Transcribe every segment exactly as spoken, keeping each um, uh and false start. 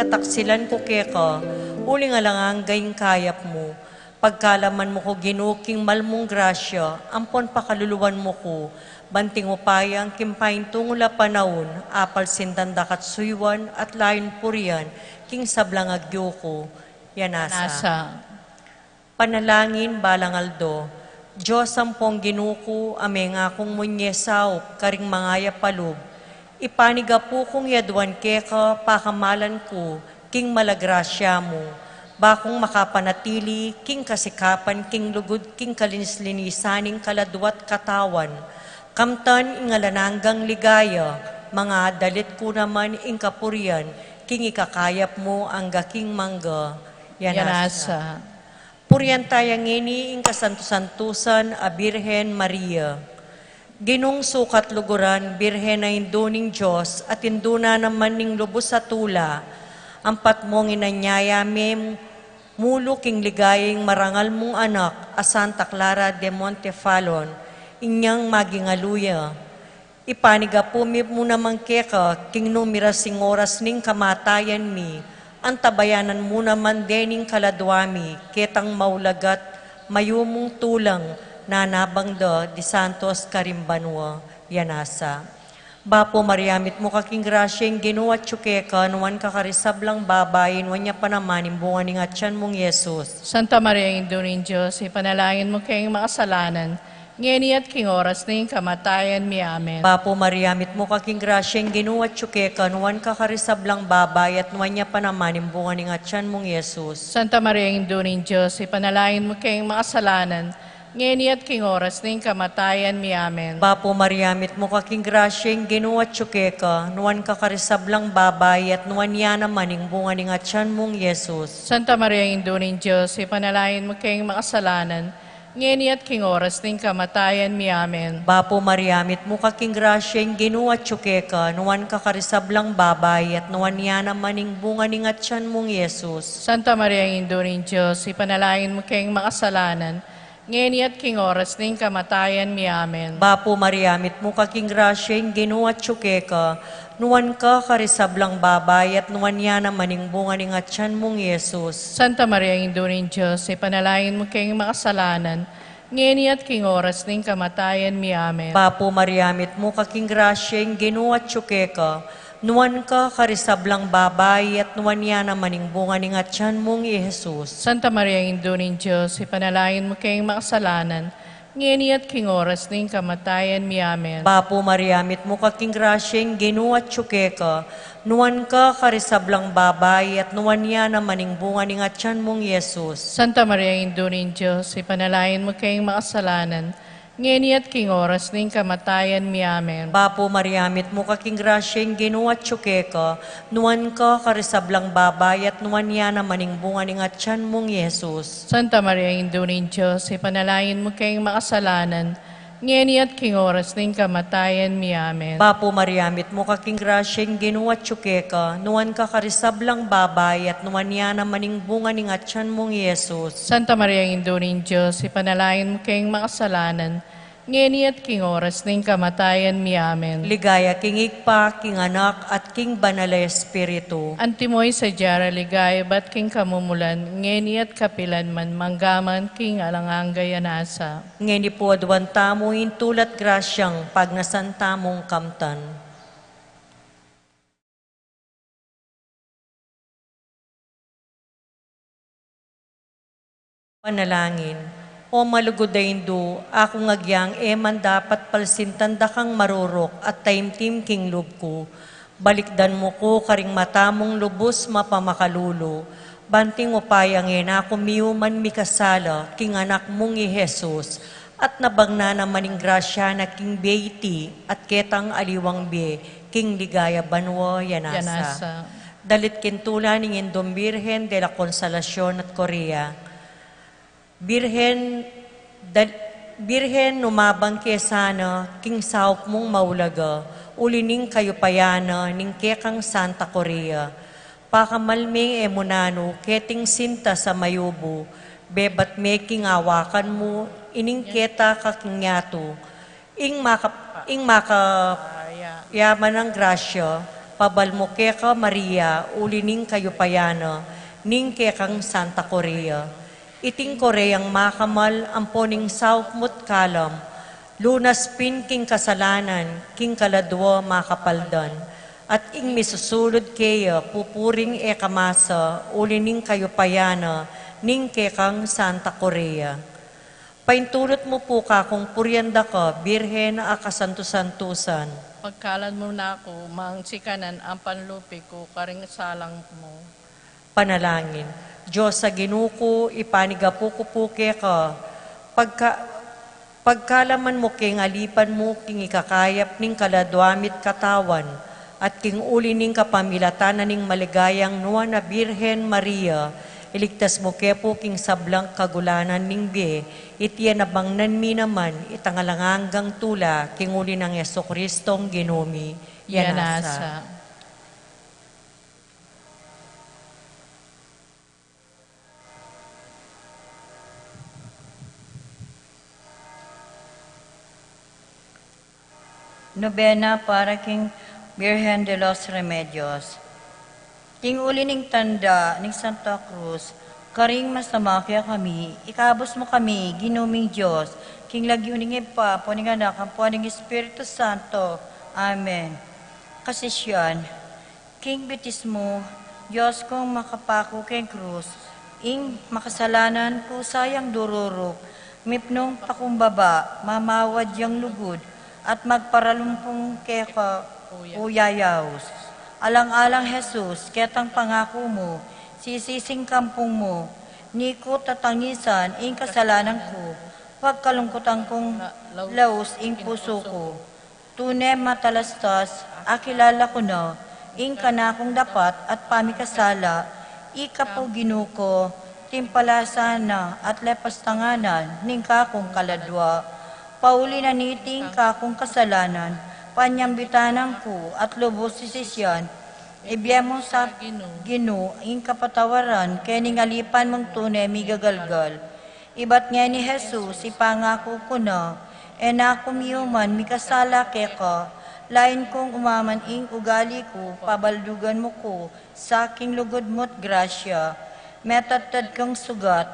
Taksilan ku keka, uling alang angga ing kayap mu. Pagkalaman mu ku, Ginu, king mal mung grasya, ampon pakaluluan mu ku, bang king upayang king paintungul a panaun, apalsindan da ka at suyuan at layun purian king sablang agyu ku. Ya nasa. Nasa. Panalangin balang aldo. Dios ampong Ginu ku, a mengakung munye saup karing mangayap a lub, ipanigapu kung yaduan keka pakamalan ku king mal a grasya mu, ba kung makapanatili king kasikapan king lugud king kalinis-linisan ning kaladwa at katawan. Kamtan ing alang anggang ligaya, mangadalit ku naman ing kapurian king ikakayap mu angga king mangga. Ya nasa. Ya nasa. Purian taya ngeni ing kasantu-santusan a Birhen Maria. Ginung sukat luguran, Birhen a Indu ning Dios, at Indu na naman ning lubus a tula, ampat mung inanyaya me mulu king ligaya ing marangal mung anak a Santa Clara de Montefalon, inyang maging alu ya. Ipanigapu mi mu naman keka, king nung miras ing oras ning kamatayan mi, antabayanan mu naman de ning kaladwa mi, ketang maulagat mayumung tulang nanabang da di santos karing banua. Ya nasa. Bapu Maria, mitmu ka king grasya, ing Ginu atyu keka, nuan ka karing sablang babai, nuan ya pa naman ing bunga ning atyan mung Jesus. Santa Maria, Indu ning Dios, ipanalangin mu keng makasalanan, ngeni at king oras ning kamatayan mi. Amen. Bapu Maria, mitmu ka king grasya, ing Ginu atyu keka, nuan ka karing sablang babai, at nuan ya pa naman ing bunga ning atyan mung Jesus. Santa Maria, Indu ning Dios, ipanalangin mu keng makasalanan, ngeni at king oras ning kamatayan mi. Amen. Bapu Maria, mitmu ka king grasya, ing Ginu atyu keka, nuan ka karing sablang babai, at nuan ya naman ing bunga ning atyan mung Jesus. Santa Maria, Indu ning Dios, ipanalangin mu keng makasalanan, ngeni at king oras ning kamatayan mi. Amen. Bapu Maria, mitmu ka king grasya, ing Ginu atyu keka, nuan ka karing sablang babai, at nuan ya naman ing bunga ning atyan mung Jesus. Santa Maria, Indu ning Dios, ipanalangin mu keng makasalanan, ngeni at king oras ning kamatayan mi. Amen. Bapu Maria, mitmu ka king grasya, ing Ginu atyu keka, nuan ka karing sablang babai, at nuan ya naman ing bunga ning atyan mung Jesus. Santa Maria, Indu ning Dios, ipanalangin mu keng makasalanan, ngeni at king oras ning kamatayan mi. Amen. Bapu Maria, mitmu ka king grasya, ing Ginu atyu keka, nuan ka karing sablang babai, at nuan ya naman ing bunga ning atyan mung Jesus. Santa Maria, Indu ning Dios, ipanalangin mu keng makasalanan, ngeni at king oras ning kamatayan mi. Amen. Bapu Maria, mitmu ka king grasya, ing Ginu atyu keka, nuan ka karing sablang babai, at nuan ya naman ing bunga ning atyan mung Jesus. Santa Maria, Indu ning Dios, ipanalangin mu keng makasalanan, ngeni at king oras ning kamatayan mi. Amen. Bapu Maria, mitmu ka king grasya, ing Ginu atyu keka, nuan ka karing sablang babai, at nuan ya naman ing bunga ning atyan mung Jesus. Santa Maria, Indu ning Dios, ipanalangin mu keng makasalanan, ngeni at king oras ning kamatayan mi. Amen. Bapu Maria, mitmu ka king grasya, ing Ginu atyu keka, nuan ka karing sablang babai, at nuan ya naman ing bunga ning atyan mung Jesus. Santa Maria, Indu ning Dios, ipanalangin mu keng makasalanan, ngeni at king oras ning kamatayan mi. Amen. Ligaya king Ibpa, king Anak, at king Banal a Espiritu. Antimo ing sadya ra ligaya ibat king kamumulan, ngeni at kapilan man, mangga man king alang angga. Ya nasa. Ngeni pu aduan tamu ing tula't grasyang pagnasan tamung kamtan. Panalangin. O malugud a Indu, aku ngan agyang e man dapat palsintan da kang maruruk at taimtim king lub ku. Balikdan mu ku karing mata mung lubus mapamakalulu, bang king upayang e na ku miyuman mikasala king Anak mung i Jesus, at nabang na naman ing grasya na king bie iti at ketang aliwang bie king ligaya banua. Ya nasa. Ya nasa. Dalit king tula ning Indung Birhen de la Consolacion at Coria. Birhen, dal-, Birhen, numabang ke sana king saup mung maulaga, uli ning kayupayan na ning kekang Santa Coria. Pakamal me e mu nanu keting sintas a mayubu, bebat me king awakan mu ining keta ka king yatu. Ing maka-, ing maka-, yaman nang grasya, Ibabal mu keka, Maria, uli ning kayupayan na ning kekang Santa Korea. Iting Koreang makamal ampo ning saup mu't kalam, lunas pin king kasalanan, king kaladwa makapaldan. At ing misusulud keya, pupuring e ka masa, uli ning kayupayan na ning kekang Santa Korea. Paintulut mu pu kakung purian da ka, Birhen a kasantu-santusan. Pagkalat mu na ku, mang sikanan ang panlupi ku, karing salang mu. Panalangin. Dios a Ginu ku, ipanigapu ku pu keka, pagka, pagkalaman mu keng alipan mu king ikakayap ning kaladwa mi't katawan, at king uli ning kapamilatan na ning maligayang Nuan a Birhen Maria, iligtas mu ke pu king sablang kagulanan ning bie, iti a nabangnan mi naman itang alang anggang tula, king uli nang Jesucristong Ginu mi. Yan asa. Nobena para king Birhen de los Remedios. King uli ning tanda ning Santa Cruz, karing masama kekami, ikabus mu kami, Ginu ming Dios, king lagyu ning Ibpa, ampo ning Anak, ampo ning Espiritu Santo. Amen. Kasisian, king bitismu, Dios kung makapaku keng krus, ing makasalanan ku sayang dururup, mipnung pakumbaba, mamawad yang lugud, at magparalumpung keka uyayaus. Alang-alang Jesus, ketang pangaku mu, sisising kampung mu, ni ku tatangisan ing kasalanan ku, pagkalungkutan kung laus ing pusu ku. Tune matalastas, akilala ku na ing kanakung dapat at pamikasala, ika pu Ginu ku, timpalasan na at lepastangan na ning kakung kaladwa. Pauli na niting kakung kasalanan, panyambitanan ku at lubus sisisian, ibie mu sa Ginu ing kapatawaran, keng alipan mung tune migagalgal. Ibat ngeni Jesus, ipangaku ku na, e na ku miyuman mikasala keka, lain kung umaman ing ugali ku, pabaldugan mu ku sa king lugud mu't grasya, metadtad kang sugat,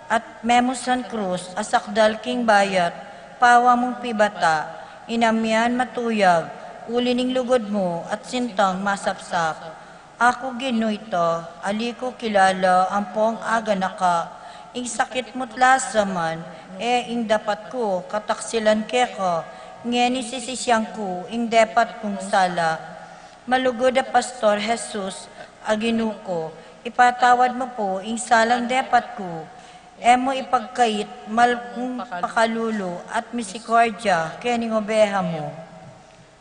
at memusan krus, asakdal king bayat, pawa mung pibata, inamian matuyag, uli ning lugud mu, at sintang masapsap. Aku Ginu ita, ali ku kilala ampong aganaka, ing sakit mu't lasa man, e ing dapat ku kataksilan keka, ngeni sisisian ku ing depat kung sala. Malugud a Pastor Jesus, a Ginu ku, ipatawad mu pu ing salang depat ku, e mu ipagkait malung pakalulu at misikordya kening obeha mu.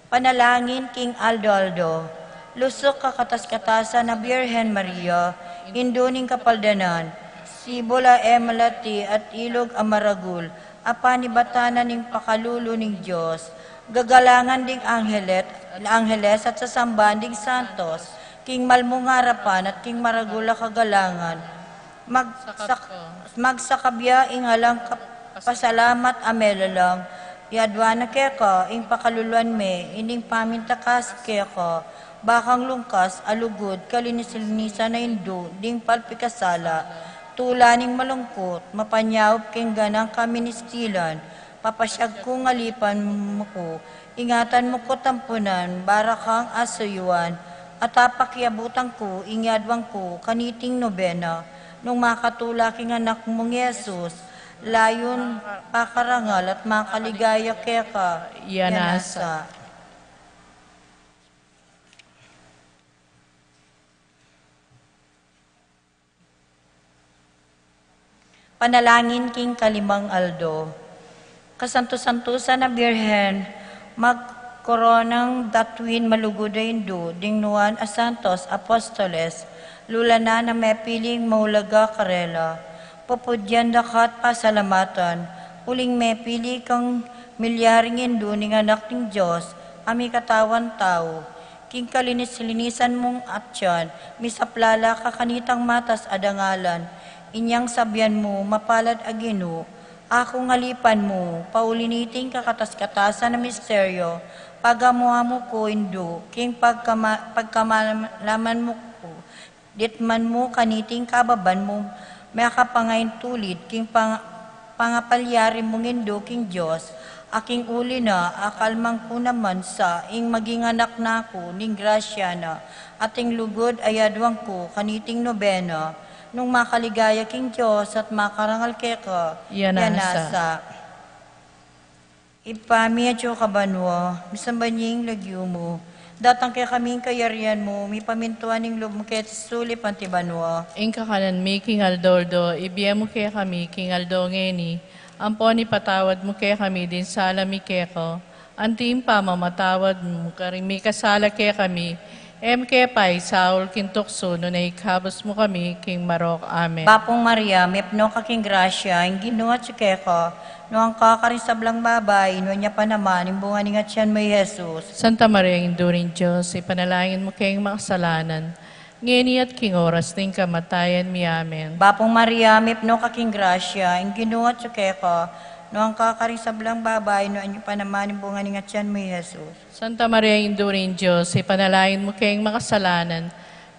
Panalangin king aldo-aldo. Lusuk a kakatas-katasan a Birhen Maria, Indu ning Kapaldanan, sibul a e malati at ilug a maragul, a panibatan na ning pakalulu ning Dios, gagalangan ding anghelet, angheles at sasamban ding santos, king malmung arapan at king maragul a kagalangan. Magsak-, magsakabya ing alang kap-, pasalamat a melalam, yadwan na keka ing pakaluluan me, ining pamintakas keka, bakang lungkas a lugud, kalinis-linisan a indu ding palpikasala, tula ning malungkut, mapanyaup keng ganang kaministilan, papasyag kung alipan mu ku, ingatan mu ku tampunan, barakang asuyuan, at apakiabutan ku, ing yadwan ku, kaniting nobena, nung makatula king anak mung Jesus, layun, pakarangal at makaligaya keka. Yan asa. Panalangin king kalimang aldo. Kasanto-santusan a Birhen, magkoronang datwin malugud a indu ding nuan a santos apostoles, lula na na mepiling maulaga karela, pupudyan da ka't pasalamatan, uling mepili kang milyaring indu ning Anak ning Dios a mikatawan tau. King kalinis-linisan mung atyan, misaplala ka kanitang matas a dangalan. Inyang sabian mu, mapalad a Ginu, akung alipan mu, pauli niting kakatas-katasan a misteryo, Pagamu-amu ku, Indu, king pagkama-, pagkamalaman mu ku, ditman mu kaniting kababan mu, makapangaintulid king pang-, pangapalyari mung Indu king Dios, a king uli na, akalman ku naman sa ing maging anak na ku ning grasya na, at ing lugud a yaduan ku kaniting nobena, nung makaligaya king Dios at makarangal keka, Yan yan nasa. nasa. Ibpa mi, atsu ka banua, misamban ya ing lagyu mu. Datang kekami ing kayarian mu, mipamintuan ing lub mu keti sulip anti banua. Ing kakanan mi king aldo-aldo, ibie mu kekami king aldo ngeni. Ampon ipatawad mu kekami ding sala mi keka, anti ing pamamatawad mu karing mikasala kekami, e mu ke paisaul king tuksu, nune ikabus mu kami king marok. Amen. Bapung Maria, mipnu ka king grasya, ing Ginu atsu keka, nuan ka karing sablang babai, nuan ya pa naman ing bunga ning atian mu, i Jesus. Santa Maria, Indu ning Dios, ipanalangin mu keng makasalanan, ngeni at king oras ning kamatayan mi. Amen. Bapung Maria, mipnu ka king grasya, ing Ginu atsu keka, nuan ka karing sablang babai, nuan ya pa naman ing bunga ning atian mu, i Jesus. Santa Maria, Indu ning Dios, ipanalangin mu keng makasalanan,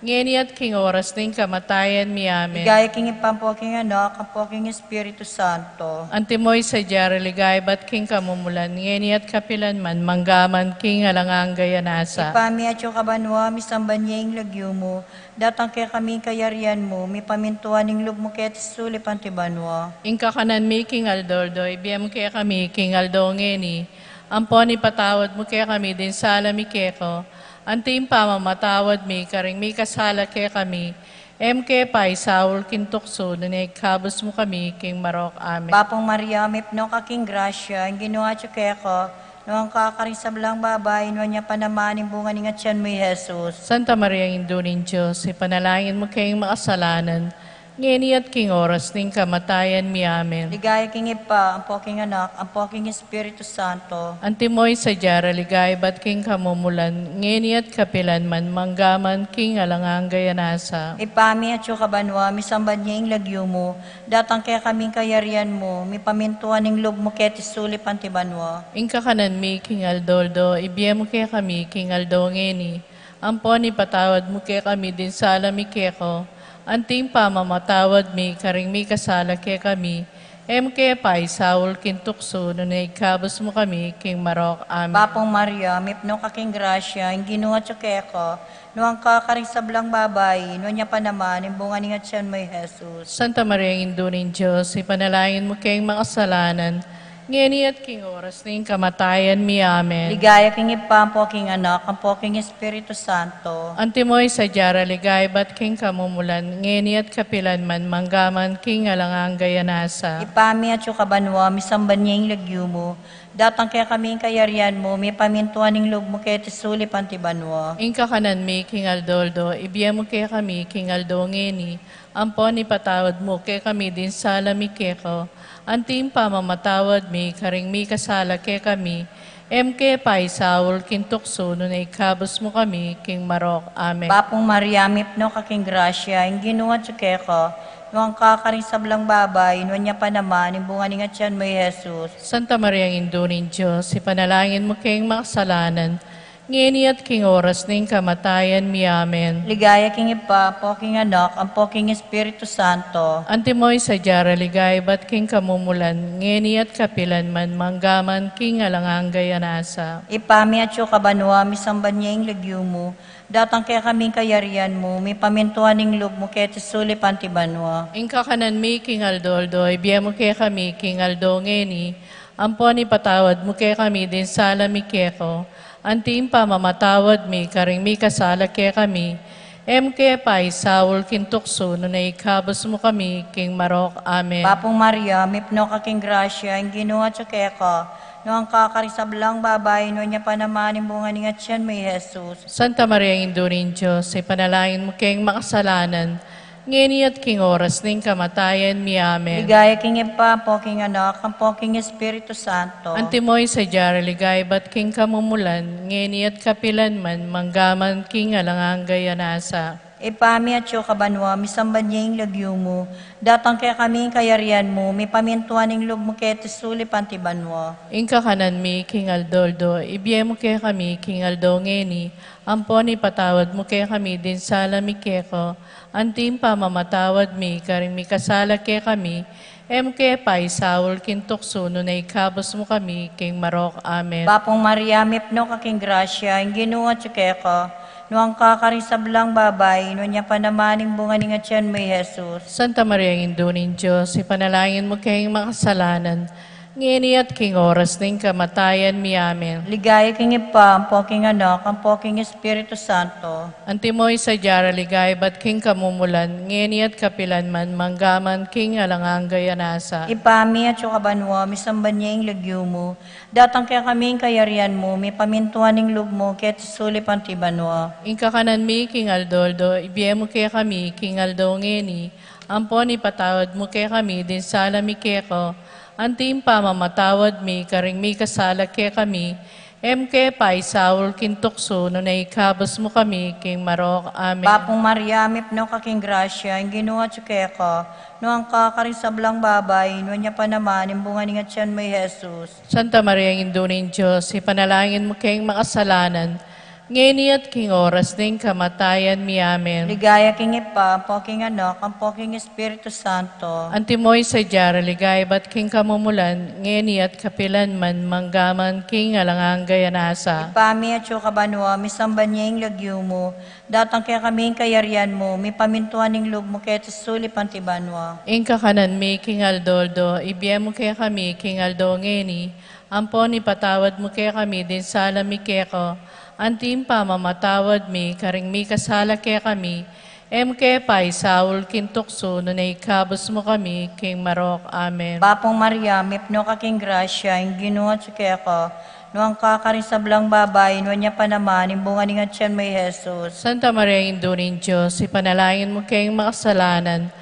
ngeni at king oras ning kamatayan mi. Amen. Ligaya king Ibpa, ampo king Anak, ampo king Espiritu Santo. Antimo ing sadya ra ligaya ibat king kamumulan, ngeni at kapilan man, mangga man king alang angga. Nasa. Ibpa mi atsu ka banua, misamban ya ing lagyu mu, datang kekami ing kayarian mu, mipamintuan ing lub mu keti sulip anti banua. Ing kakanan mi king aldo-aldo, ibie mu kekami king aldo ngeni. Ampon ipatawad mu kekami ding sala mi keka, anti ing pamamatawad mi karing mikasala kekami. E mu ke paisaul king tuksu, nune ikabus mu kami king marok. Amen. Bapung Maria, mipnu ka king grasya, ing Ginu atsu keka, nuan ka karing sablang babai, nuan ya pa naman ing bunga ning atian mu, i Jesus. Santa Maria, Indu ning Dios, ipanalangin mu keng makasalanan, ngeni at king oras ning kamatayan mi. Amen. Ligaya king Ibpa, ampo king Anak, ampo king Espiritu Santo. Antimo ing sadya ra ligaya ibat king kamumulan, ngeni at kapilan man, mangga man king alang angga. Nasa. Ibpa mi atsu ka banua, misamban ya ing lagyu mu, datang kekami ing kayarian mu, mipamintuan ing lub mu keti sulip anti banua. Ing kakanan mi king aldo-aldo, ibie mu kekami king aldo ngeni. Ampon ipatawad mu kekami ding sala mi keka, anti ing pamamatawad mi karing mikasala kekami. E mu ke paisaul king tuksu, nune ikabus mu kami king marok. Amen. Bapung Maria, mipnu ka king grasya, ing Ginu atsu keka, nuan ka karing sablang babai, nuan ya pa naman ing bunga ning atian mu, i Jesus. Santa Maria, Indu ning Dios, ipanalangin mu keng makasalanan, ngeni at king oras ning kamatayan mi. Amen. Ligaya king Ibpa, ampo king Anak, ampo king Espiritu Santo. Antimo ing sadya ra ligaya ibat king kamumulan, ngeni at kapilan man, mangga man king alang angga. Nasa. Ibpa mi atsu ka banua, misamban ya ing lagyu mu, datang kekami ing kayarian mu, mipamintuan ing lub mu keti sulip anti banua. Ing kakanan mi king aldo-aldo, ibie mu kekami king aldo ngeni. Ampon ipatawad mu kekami ding sala mi keka, anti ing pamamatawad mi karing mikasala kekami. E mu ke paisaul king tuksu, nune ikabus mu kami king marok. Amen. Bapung Maria, mipnu ka king grasya, ing Ginu atsu keka, nuan ka karing sablang babai, nuan ya pa naman ing bunga ning atian mu, i Jesus. Santa Maria, Indu ning Dios, ipanalangin mu keng makasalanan, ngeni at king oras ning kamatayan mi. Amen. Ligaya king Ibpa, ampo king Anak, ampo king Espiritu Santo. Antimo ing sadya ra ligaya ibat king kamumulan, ngeni at kapilan man, mangga man king alang angga. Nasa. Ibpa mi atsu ka banua, misamban ya ing lagyu mu, datang kekami ing kayarian mu, mipamintuan ing lub mu keti sulip anti banua. Ing kakanan mi king aldo-aldo, ibie mu kekami king aldo ngeni. Ampon ipatawad mu kekami ding sala mi keka, anti ing pamamatawad mi karing mikasala kekami. E mu ke paisaul king tuksu, nune ikabus mu kami king marok. Amen. Bapung Maria, mipnu ka king grasya, ing Ginu atsu keka, nuan ka karing sablang babai, nuan ya pa naman ing bunga ning atian mu, i Jesus. Santa Maria, Indu ning Dios, ipanalangin mu keng makasalanan, ngeni at king oras ning kamatayan mi. Amen. Ligaya king Ibpa, ampo king Anak, ampo king Espiritu Santo. Antimo ing sadya ra ligaya ibat king kamumulan, ngeni at kapilan man, mangga man king alang angga. Nasa. Ibpa mi atsu ka banua, misamban ya ing lagyu mu, datang kekami ing kayarian mu, mipamintuan ing lub mu keti sulip anti banua. Ing kakanan mi king aldo-aldo ibie mu kekami king aldo ngeni, ampon ipatawad mu kekami ding sala mi keka, anti ing pamamatawad mi karing mikasala kekami, e mu ke paisaul king tuksu, nune ikabus mu kami king marok. Amen. Bapu Maria, mipnu ka king grasya, ing Ginu atsu keka, nuan ka karing sablang babai, nuan ya pa naman ing bunga ning atian mu, i Jesus. Santa Maria, Indu ning Dios, ipanalangin mu keng makasalanan, ngeni at king oras ning kamatayan mi. Amen. Ligaya king Ibpa, ampo king Anak, ampo king Espiritu Santo. Antimo ing sadya ra ligaya ibat king kamumulan, ngeni at kapilan man, mangga man king alang angga ya nasa. Ibpa mi atsu ka banua, misamban ya ing lagyu mu, datang kekami ing kayarian mu, mipamintuan ing lub mu keti sulip anti banua. Ing kakanan mi king aldo-aldo ibie mu kekami king aldo ngeni, ampon ipatawad mu kekami ding sala mi keka, anti ing pamamatawad mi karing mikasala kekami, e mu ke paisaul king tuksu, nune ikabus mu kami king marok. Amen. Bapu Maria, mipnu ka king grasya, ing Ginu atsu keka, nuan ka karing sablang babai, nuan ya pa naman ing bunga ning atian mu, i Jesus. Santa Maria, Indu ning Dios, ipanalangin mu keng makasalanan, ngeni at king oras ning kamatayan mi. Amen. Ligaya king Ibpa, ampo king Anak, ampo king Espiritu Santo. Antimo ing sadya ra ligaya ibat king kamumulan, ngeni at kapilan man, mangga man king alang angga ya nasa. Ibpa mi atsu ka banua, misamban ya ing lagyu mu, datang kekami ing kayarian mu, mipamintuan ing lub mu keti sulip anti banua. Ing kakanan mi king aldo-aldo ibie mu kekami king aldo ngeni, ampon ipatawad mu kekami ding sala mi keka, anti ing pamamatawad mi karing mikasala kekami, e mu ke paisaul king tuksu, nune ikabus mu kami king marok. Amen. Bapu Maria, mipnu ka king grasya, ing Ginu atsu keka, nuan ka karing sablang babai, nuan ya pa naman ing bunga ning atian mu, i Jesus. Santa Maria, Indu ning Dios, ipanalangin mu keng makasalanan,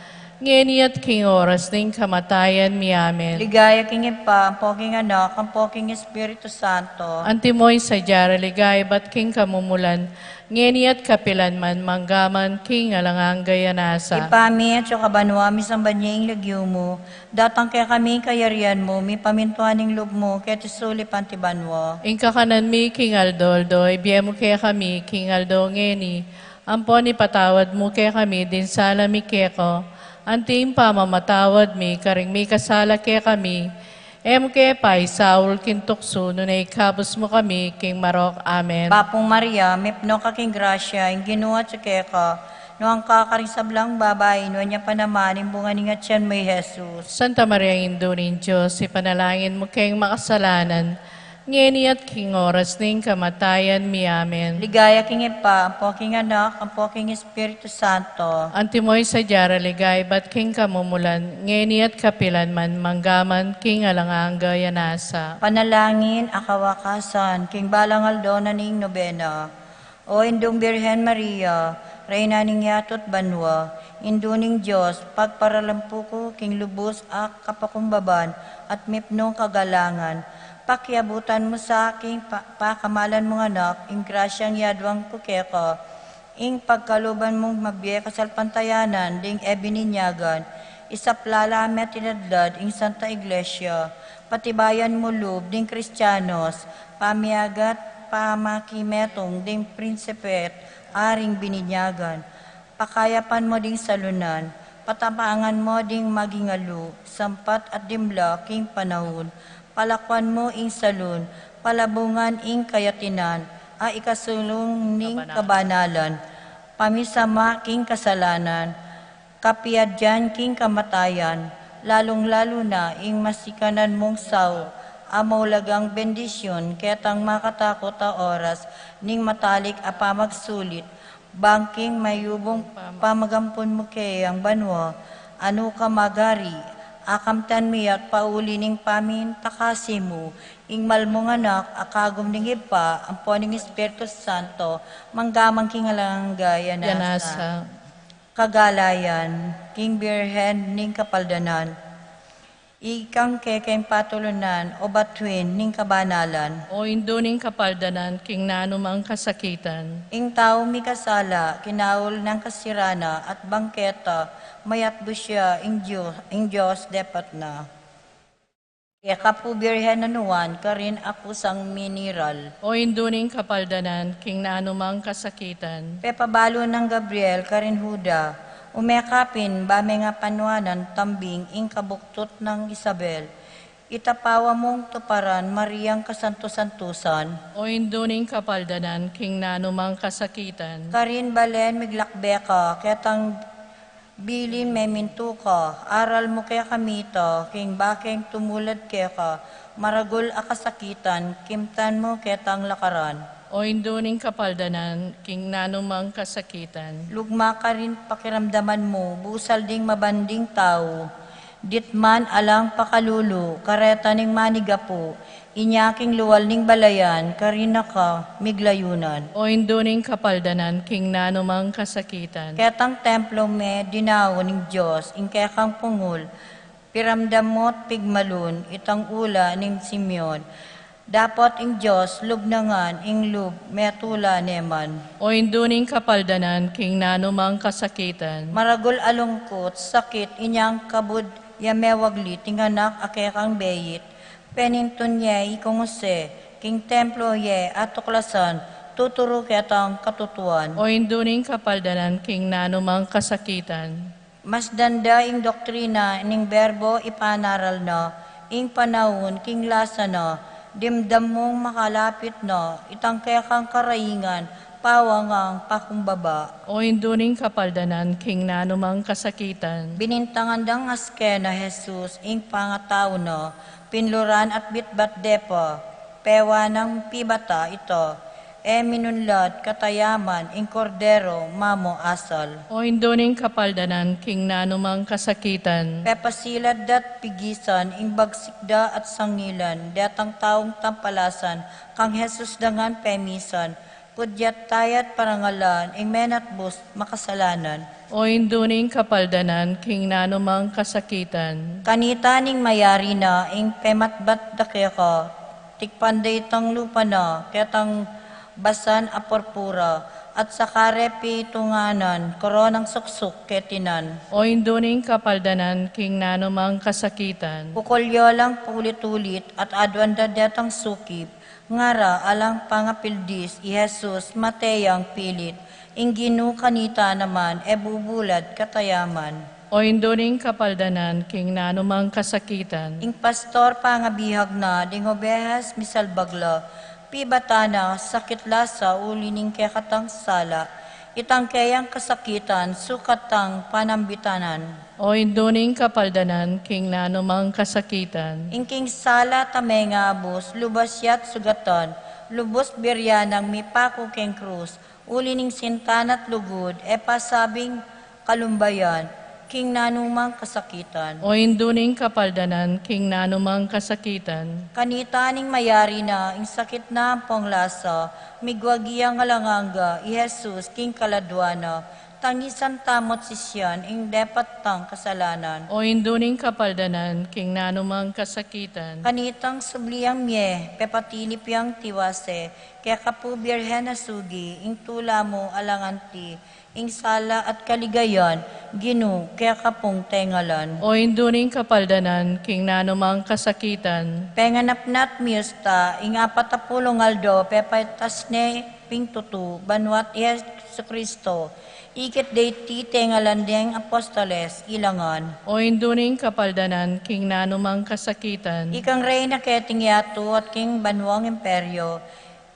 ngeni at king oras ning kamatayan mi. Amen. Ligaya king Ibpa, ampo king Anak, ampo king Espiritu Santo. Antimo ing sadya ra ligaya ibat king kamumulan, ngeni at kapilan man, mangga man king alang angga ya nasa. Ibpa mi atsu ka banua, misamban ya ing lagyu mu, datang kekami ing kayarian mu, mipamintuan ing lub mu keti sulip anti banua. Ing kakanan mi king aldo-aldo ibie mu kekami king aldo ngeni, ampon ipatawad mu kekami ding sala mi keka, anti ing pamamatawad mi karing mikasala kekami, e mu ke paisaul king tuksu, nune ikabus mu kami king marok. Amen. Bapu Maria, mipnu ka king grasya, ing Ginu atsu keka, nuan ka karing sablang babai, nuan ya pa naman ing bunga ning atian mu, i Jesus. Santa Maria, Indu ning Dios, ipanalangin mu keng makasalanan, ngeni at king oras ning kamatayan mi. Amen. Ligaya king Ibpa, ampo king Anak, ampo king Espiritu Santo. Antimo ing sadya ra ligaya ibat king kamumulan, ngeni at kapilan man, mangga man king alang angga ya nasa. Panalangin a kawakasan king balang aldo na ning nobena. O Indung Birhen Maria, Reyna ning yatu't banua, Indu ning Dios, pagparalampu ku king lubus a kapakumbaban at mipnung kagalangan, pakiabutan mu sa king pa-, pakamalan mung Anak ing grasyang yaduan ku keka, ing pagkaluban mung mabie kasalpantayanan ding e bininyagan, isaplala me at inadlad ing Santa Iglesia, patibayan mu lub ding Kristianos, pamiagat pamakimetung ding prinsipe't aring bininyagan, pakayapan mu ding salunan, patapangan mu ding magingalu, sampat at dimla king panaun, palakuan mu ing salun, palabungan ing kayatinan, a ikasulung ning kabanalan, pamisama king kasalanan, kapiadyan king kamatayan, lalung-lalu na ing masikanan mung sau, a maulagang bendisyun, ketang makatakut a oras ning matalik a pamagsulit, bang king mayubung pamagampun mu keng banua, a nukarin magari, akamtan mi at pauli ning pamintakasi mu, ing mal mung Anak, a kagum ning Ibpa, ampo ning Espiritu Santo, mangga man king alang angga. Yan asa. Kagalayan king Birhen ning Kapaldanan. Ikang kekeng patulunan, o batuin ning kabanalan. O indu ning kapaldanan, king nanumang kasakitan. Ing tau mikasala, kinaul nang kasirana, at bangketa, mayatbus ya, ing Dios, ing Dios depat na. Keka pu Birhen a Nuan, karin a kusang miniral. O indu ning kapaldanan, king nanumang kasakitan. Pepabalu nang Gabriel, karin Juda, ume ka pin, ba me nga panuanan tambing ing kabuktut nang Isabel. Ita pawa mung tuparan, Mariang kasantu-santusan. O indu ning kapaldanan, king nanumang kasakitan. Karin balen miglakbe ka, ketang bilin memintu ka, aral mu kekami ita, king bakeng tumulad keka, maragul a kasakitan, kimtan mu ketang lakaran. O indu ning kapaldanan, king nanumang kasakitan. Lugma karin pakiramdaman mu, busal ding mabanding tau, ditman alang pakalulu, kareta ning manigapu, inya king lual ning balayan, karin na ka miglayunan. O indu ning kapaldanan, king nanumang kasakitan. Ketang templo me dinaun ning Dios, ing kekang pungul, piramdam mu't pigmalun, itang ula ning Simeon. Dapot ing Dios, lub na ngan, ing lub, metula ne man. O indu ning kapaldanan, king nanumang kasakitan. Maragul a lungkut, sakit, inyang kabud, ya mewaglit, ing anak a kekang beit, penintun ye ikong Jose, king templo ye atuklasan, tuturu ketang katutuan. O indu ning kapaldanan, king nanumang kasakitan. Masdan da ing doktrina ning Berbo ipanaral na, ing panaun king lasa na, dimdam mung makalapit na, itang kekang karaingan, pawangang pakumbaba. O indu ning kapaldanan, king nanumang kasakitan. Binintangan dang aske na Jesus, ing pangatau na, pinluran at bitbat depa, pewa nang pibata ita, e minunlad katayaman, ing Kordero, mamo asal. O indu ning kapaldanan, king nanumang kasakitan. Pepasilad da't pigisan, ing bagsik da at sangilan, detang taung tampalasan, kang Jesus da ngan pemisan, pudyat taya't parangalan, ing menatbus makasalanan. O indu ning kapaldanan, king nanumang kasakitan. Kanita ning mayari na, ing pematbat da keka, tikpan da itang lupa na, ketang basan a purpura, at sa kare pitunganan, koronang suksuk ketinan. O indu ning kapaldanan, king nanumang kasakitan. Ukol ya lang paulit-ulit, at aduan da detang sukip, ngara alang pangapildis, i Jesus, mate yang pilit, ing Ginu kanita naman, e bubulad katayaman. O indu ning kapaldanan, king nanumang kasakitan. Ing pastor pangabihag na, ding obehas misalbag la, pibata na, sakit lasa, uli ning kekatang sala, itang keyang kasakitan, sukat tang panambitanan. O indu ning kapaldanan, king nanumang kasakitan. Ing king sala tame ngabus, lubas ya't sugatan, lubus biryan nang mipaku keng krus, uli ning sinta na't lugud, e pasabing kalumbayan, king nanumang kasakitan. O indu ning kapaldanan, king nanumang kasakitan. Kanita ning mayari na, ing sakit na ampong lasa, migwagi yang alang angga, i Jesus, king kaladua na, tangisan tamu't sisian, ing depat tang kasalanan. O indu ning kapaldanan, king nanumang kasakitan. Kanitang subli yang mie, pepatilip yang tiwase, keka pu Birhen a sugi, ing tula mu alang anti, ing sala at kaligayan, Ginu, keka pung tengalan. O indu ning kapaldanan, king nanumang kasakitan. Penganap na't miyusta, ing apat a pulung aldo, pepatas ne ping tutu, banua't i Jesucristo, ikit de iti tengalan deng apostoles, ilangan. O indu ning kapaldanan, king nanumang kasakitan. Ikang reyna keting yatu at king banuang imperyo,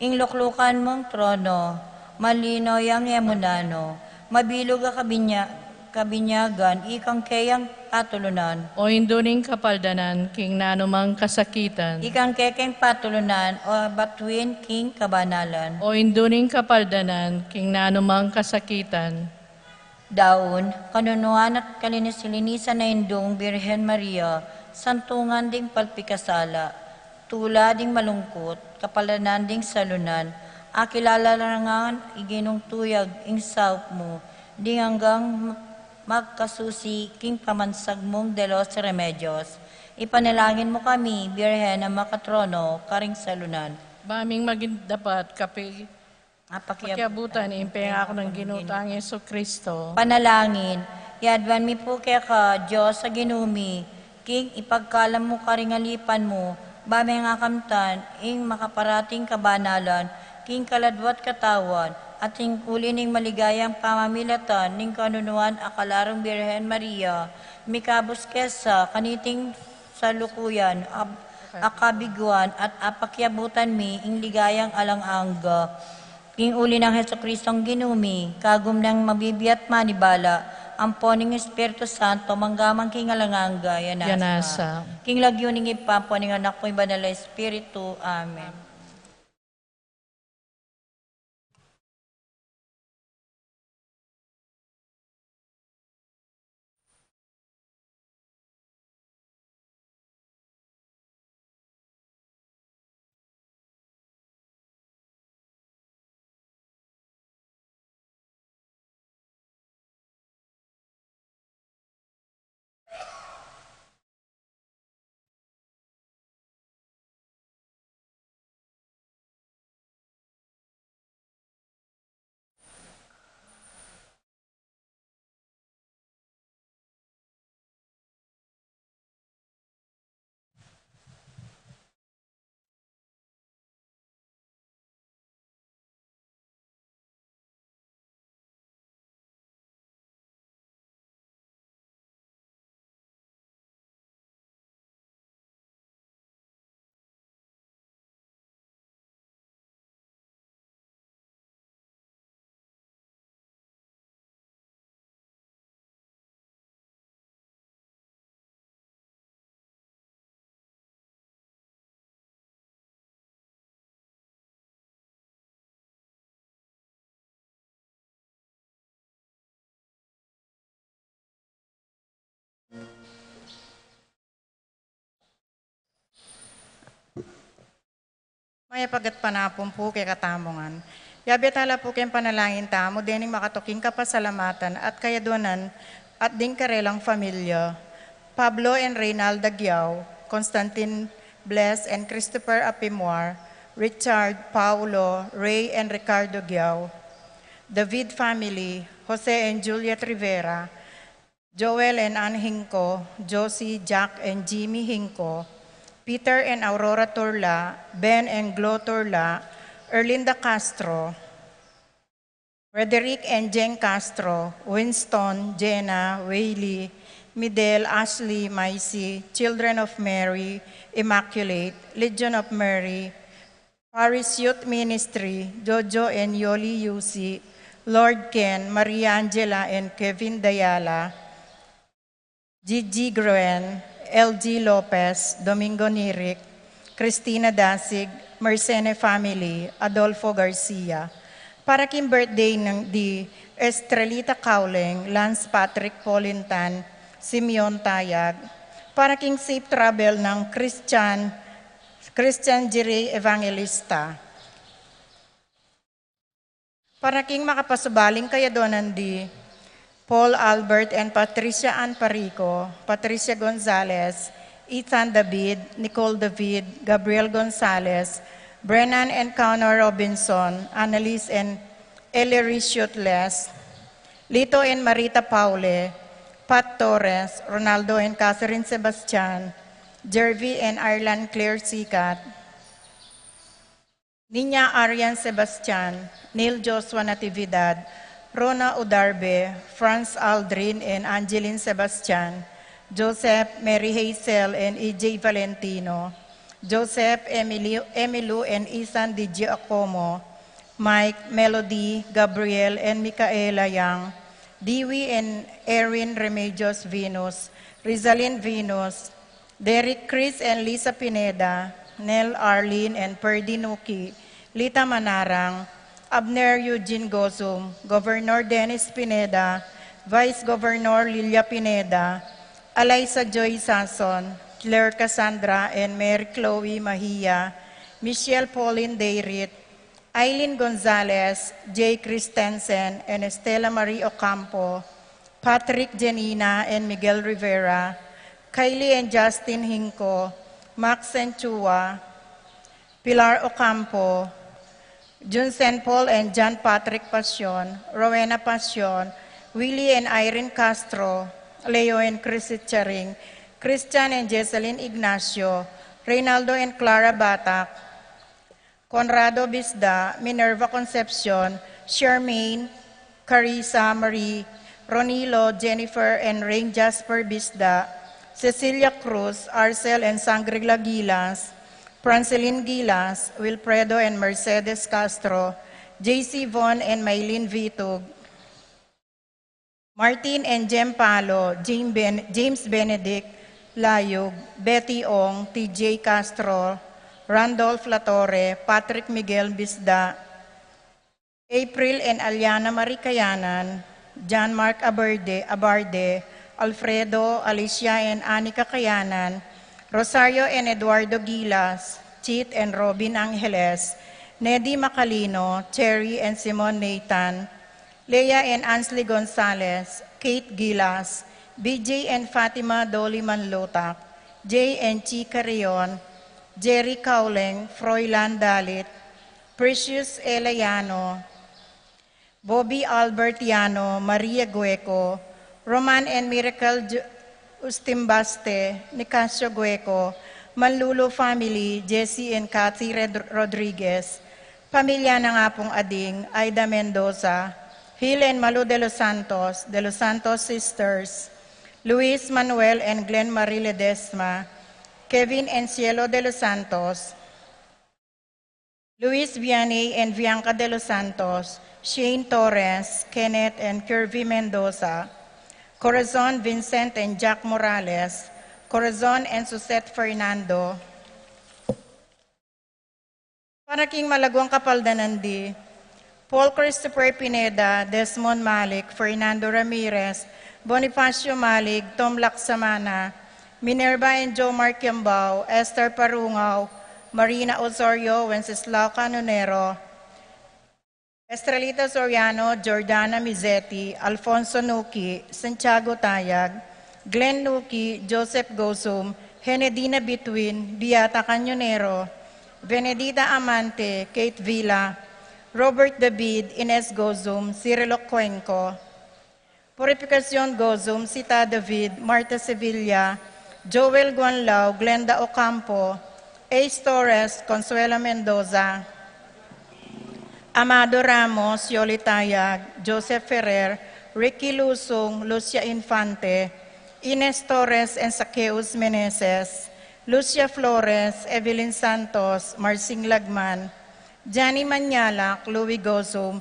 ing luklukan mung trono, malino yang e mu nanu, mabilug a kabinya-, kabinyagan, ikang keyang patulunan. O indu ning kapaldanan, king nanumang kasakitan. Ikang kekeng patulunan, o batuin king kabanalan. O indu ning kapaldanan, king nanumang kasakitan. Daun, kanunuan at kalinis-linisan a Indung Birhen Maria, santungan ding palpikasala, tula ding malungkut, kapaldanan ding salunan, akilala la ngan i Ginung tuyag ing saup mu, ding anggang magkasusi king pamansag mung de los remedios, Ipanalangin mu kami, Birhen a makatrono karing salunan. Ba ming maging dapat kapi-, apakiabutan ing pengako nang Ginu tang Jesu Kristo. Panalangin. Iaduan mi pu keka, Dios a Ginu mi, king ipagkalam mu karing alipan mu, ba meng akamtan ing makaparating kabanalan king kaladwa't katawan, at king uli ning maligayang pamamilatan ning kanunuan a Kalarung Birhen Maria, mikabus kesa kaniting salukuyan, ab-, akabiguan, at apakiabutan mi ing ligayang alang angga. King uli nang Jesucristong Ginu mi, kagum nang mabibie at manibala, ampo ning Espiritu Santo, mangga man king alang angga, ya nasa. Ya nasa. King lagyu ning Ibpa, ampo ning Anak, ampo ning Banal a Espiritu. Amen. Mayap a gatpanapun pu kekatamu ngan. Yabe tala pu king panalangin tamu dening makatuking kapasalamatan at kayaduanan at ding karelang familia. Pablo and Reynalda Giao, Constantine Bles and Christopher Apimwar, Richard, Paulo, Ray and Ricardo Giao, David family, Jose and Juliet Rivera, Joel and Ann Hinco, Josie, Jack and Jimmy Hinco, Peter and Aurora Turla, Ben and Glo Turla, Erlinda Castro, Frederick and Jane Castro, Winston, Jenna, Whaley, Midel, Ashley, Maisie, Children of Mary, Immaculate, Legion of Mary, Parish Youth Ministry, Jojo and Yoli Yusi, Lord Ken, Maria Angela and Kevin Dayala, Gigi Gruen, L G Lopez, Domingo Nirik, Christina Dasig, Mercene family, Adolfo Garcia. Para king birthday nang di Estrelita Cauling, Lance Patrick Polintan, Simeon Tayag. Para king safe travel nang Christian, Christian Jiri Evangelista. Para king makapasubaling kayaduanan di Paul Albert and Patricia Ann Parico, Patricia Gonzalez, Ethan David, Nicole David, Gabriel Gonzalez, Brennan and Connor Robinson, Annalise and Ellery Shutles, Lito and Marita Paule, Pat Torres, Ronaldo and Catherine Sebastian, Jervy and Ireland Claire Sikat, Niña Arian Sebastian, Neil Joshua Natividad, Rona Udarbe, Franz Aldrin and Angeline Sebastian, Joseph, Mary Hazel and E J Valentino, Joseph, Emily, Emilu and Isan Di Giacomo, Mike, Melody, Gabriel and Micaela Yang, Dewey and Erin Remedios Venus, Rizalin Venus, Derek Chris and Lisa Pineda, Nel Arlene and Perdi Nuki, Lita Manarang, Abner Eugene Gozum, Governor Dennis Pineda, Vice Governor Lilia Pineda, Alisa Joy Sason, Claire Cassandra and Mary Chloe Mahia, Michelle Pauline Dayrit, Aileen Gonzalez, Jay Christensen and Estela Marie Ocampo, Patrick Janina and Miguel Rivera, Kylie and Justin Hinco, Max and Chua, Pilar Ocampo, Junsen Paul and John Patrick Pasion, Rowena Pasion, Willie and Irene Castro, Leo and Chrissy Charing, Christian and Jesselyn Ignacio, Reynaldo and Clara Batak, Conrado Bisda, Minerva Concepcion, Charmaine, Carissa Marie, Ronilo, Jennifer and Rain Jasper Bisda, Cecilia Cruz, Arcel and Sangre Gilas, Francelin Gilas, Wilfredo and Mercedes Castro, J C Von and Maylin Vitug, Martin and Jem Palo, Jim Ben-, James Benedict Layug, Betty Ong, T J Castro, Randolph Latorre, Patrick Miguel Bisda, April and Aliana Marie Kayanan, John Mark Aberde, Abarde, Alfredo, Alicia and Anika Kayanan, Rosario and Eduardo Gilas, Chit and Robin Angeles, Nedi Macalino, Cherry and Simon Nathan, Leah and Ansley Gonzalez, Kate Gilas, B J and Fatima Dolly Manlutak, Jay and Chi Carrion, Jerry Cowling, Froilan Dalit, Precious Elayano, Bobby Albert Yano, Maria Gueco, Roman and Miracle Ju-, Ustimbaste, Nicasio Gueco, Manlulu family, Jesse and Cathy Red-, Rodriguez, pamilya ng Apong Ading, Aida Mendoza, Hill and Malu de los Santos, De Los Santos Sisters, Luis Manuel and Glenn Marie Ledesma, Kevin and Cielo de los Santos, Luis Vianney and Bianca de los Santos, Shane Torres, Kenneth and Kirby Mendoza, Corazon Vincent and Jack Morales, Corazon and Suzette Fernando. Para king malaguang kapaldanan di, Paul Christopher Pineda, Desmond Malik, Fernando Ramirez, Bonifacio Malik, Tom Laksamana, Minerva and Jomar Kiambao, Esther Parungaw, Marina Osorio, Wenceslao Canonero, Estrelita Soriano, Jordana Mizetti, Alfonso Nuki, Santiago Tayag, Glenn Nuki, Joseph Gozum, Henedina Bitwin, Beata Cañonero, Benedita Amante, Kate Villa, Robert David, Ines Gozum, Cirilo Cuenco, Purificacion Gozum, Sita David, Marta Sevilla, Joel Guanlao, Glenda Ocampo, Ace Torres, Consuela Mendoza, Amado Ramos, Yoli Tayag, Joseph Ferrer, Ricky Lusung, Lucia Infante, Ines Torres and Saqueus Meneses, Lucia Flores, Evelyn Santos, Marsing Lagman, Johnny Manyalak, Louis Gozum,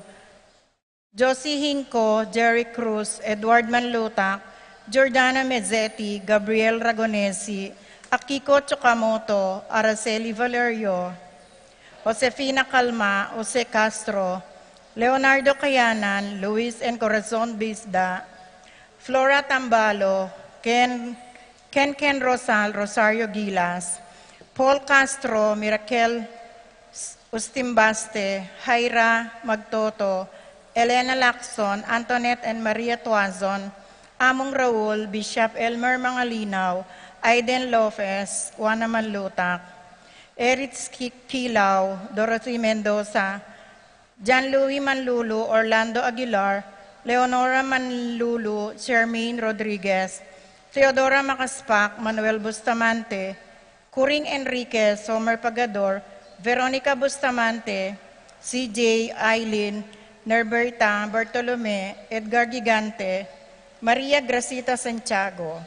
Josie Hinco, Jerry Cruz, Edward Manlutak, Jordana Mezzetti, Gabriel Ragonesi, Akiko Tsukamoto, Araceli Valerio, Josefina Calma, Jose Castro, Leonardo Kayanan, Luis and Corazon Bisda, Flora Tambalo, Ken, Ken Ken Rosal, Rosario Gilas, Paul Castro, Mirakel Ustimbaste, Jaira Magtoto, Elena Lacson, Antoinette and Maria Tuazon, Among Raul, Bishop Elmer Mangalinaw, Aiden Lopez, Juana Manlutak, Eritz Ki-, Kilaw, Dorothy Mendoza, John Louis Manlulu, Orlando Aguilar, Leonora Manlulu, Charmaine Rodriguez, Theodora Macaspac, Manuel Bustamante, Kuring Enriquez, Homer Pagador, Veronica Bustamante, C J, Eileen, Norberta, Bartolome, Edgar Gigante, Maria Gracita Santiago.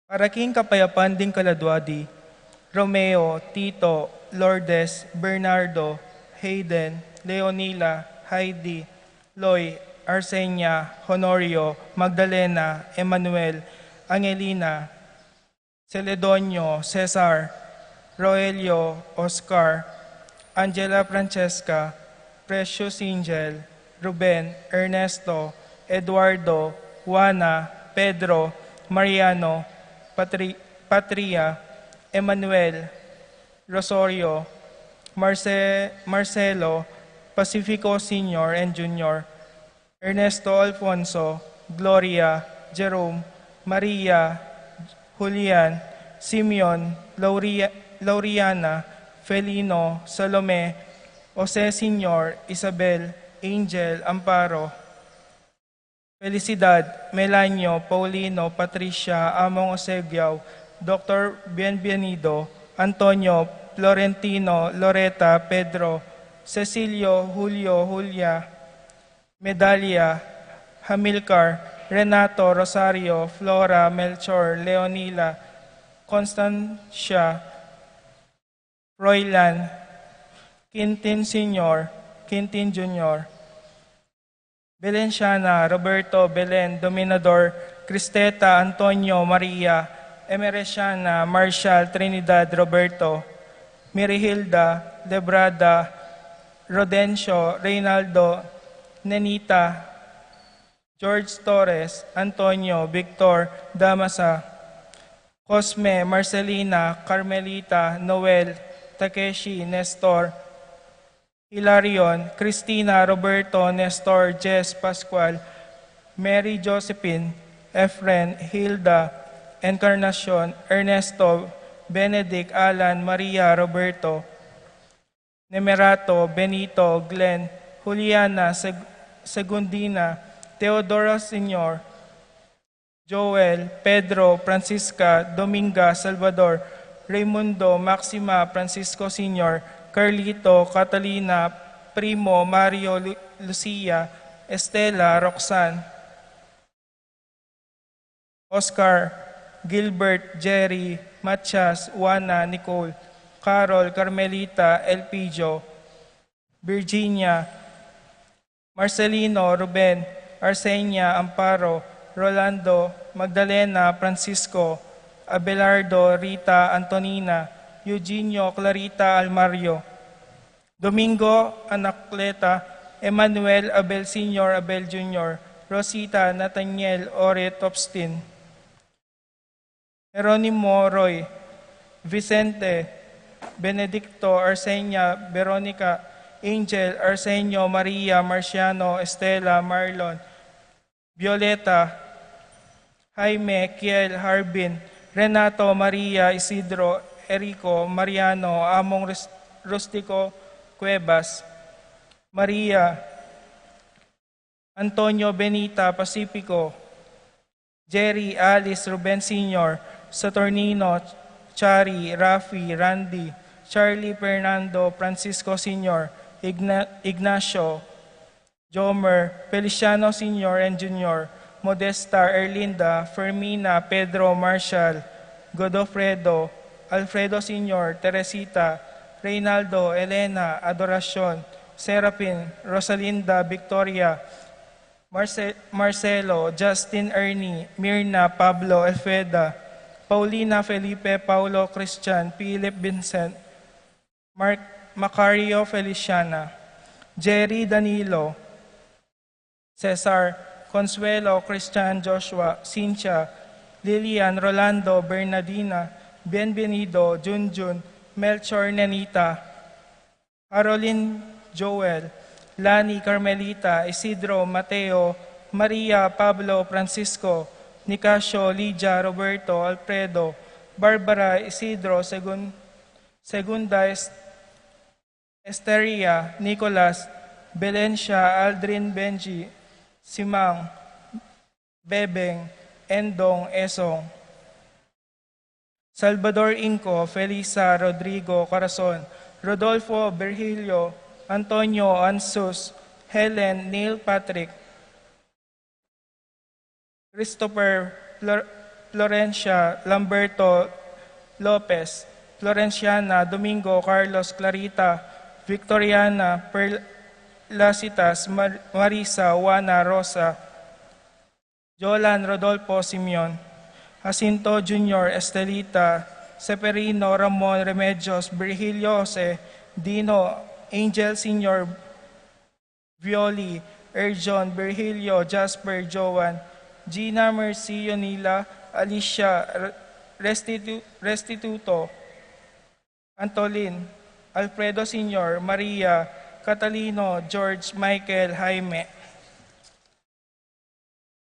Para king kapayapan ding kaladua di, Romeo, Tito, Lourdes, Bernardo, Hayden, Leonila, Heidi, Loy, Arsenia, Honorio, Magdalena, Emmanuel, Angelina, Celedonio, Cesar, Roelio, Oscar, Angela, Francesca, Precious, Angel, Ruben, Ernesto, Eduardo, Juana, Pedro, Mariano, Patri- Patria, Emmanuel, Rosario, Marce- Marcelo, Pacifico Senior and Junior, Ernesto, Alfonso, Gloria, Jerome, Maria, Julian, Simeon, Lauria- Lauriana, Felino, Salome, Jose Senior, Isabel, Angel, Amparo, Felicidad, Melanio, Paulino, Patricia, Among Oseguiao, Doctor Bienvenido, Antonio, Florentino, Loreta, Pedro, Cecilio, Julio, Julia, Medalia, Hamilcar, Renato, Rosario, Flora, Melchor, Leonila, Constancia, Froilan, Quintin Senior, Quintin Junior, Belenciana, Roberto, Belen, Dominador, Cristeta, Antonio, Maria, Emeresiana, Marshall, Trinidad, Roberto, Mirihilda, Lebrada, Rodencio, Reynaldo, Nenita, George, Torres, Antonio, Victor, Damasa, Cosme, Marcelina, Carmelita, Noel, Takeshi, Nestor, Hilarion, Cristina, Roberto, Nestor, Jess, Pascual, Mary, Josephine, Efren, Hilda, Encarnacion, Ernesto, Benedict, Alan, Maria, Roberto, Nemerato, Benito, Glenn, Juliana, Seg- Segundina, Teodoro Senior, Joel, Pedro, Francisca, Dominga, Salvador, Raimundo, Maxima, Francisco Senior, Carlito, Catalina, Primo, Mario, Lu- Lucia, Estela, Roxanne, Oscar, Gilbert, Jerry, Matias, Juana, Nicole, Carol, Carmelita, Elpidio, Virginia, Marcelino, Ruben, Arsenia, Amparo, Rolando, Magdalena, Francisco, Abelardo, Rita, Antonina, Eugenio, Clarita, Almario, Domingo, Anacleta, Emmanuel, Abel Senior, Abel Junior, Rosita, Nathaniel, Oret, Topstin, Jeronimo, Roy, Vicente, Benedicto, Arsenia, Veronica, Angel, Arsenio, Maria, Marciano, Estela, Marlon, Violeta, Jaime, Kiel, Harbin, Renato, Maria, Isidro, Erico, Mariano, Among, Rus- Rustico, Cuevas, Maria, Antonio, Benita, Pacifico, Jerry, Alice, Ruben Senior, Saturnino, Chari, Rafi, Randy, Charlie, Fernando, Francisco Senior, Igna- Ignacio, Jomer, Feliciano Senior and Junior, Modesta, Erlinda, Fermina, Pedro, Marshall, Godofredo, Alfredo Senior, Teresita, Reynaldo, Elena, Adoracion, Serafin, Rosalinda, Victoria, Marce- Marcelo, Justin, Ernie, Mirna, Pablo, Elfeda, Paulina, Felipe, Paulo, Christian, Philip, Vincent, Mark, Macario, Feliciana, Jerry, Danilo, Cesar, Consuelo, Christian, Joshua, Cynthia, Lilian, Rolando, Bernadina, Bienvenido, Junjun, Melchor, Nenita, Caroline, Joel, Lani, Carmelita, Isidro, Mateo, Maria, Pablo, Francisco, Nicasio, Lydia, Roberto, Alfredo, Barbara, Isidro, Segun- Segunda, Es- Esteria, Nicolas, Belencia, Aldrin, Benji, Simang, Bebeng, Endong, Esong, Salvador, Inco, Felisa, Rodrigo, Corazon, Rodolfo, Virgilio, Antonio, Ansus, Helen, Neil, Patrick, Christopher, Flor- Florencia, Lamberto, Lopez, Florenciana, Domingo, Carlos, Clarita, Victoriana, Perlacitas, Mar- Marisa, Juana, Rosa, Jolan, Rodolfo, Simeon, Jacinto Junior, Estelita, Seferino, Ramon, Remedios, Virgilio, Jose, Dino, Angel Senior, Violi, Erjon, Virgilio, Jasper, Joan, Gina, Mercy, Yonila, Alicia, R- Restitu-, Restituto, Antolin, Alfredo Senior, Maria, Catalino, George, Michael, Jaime.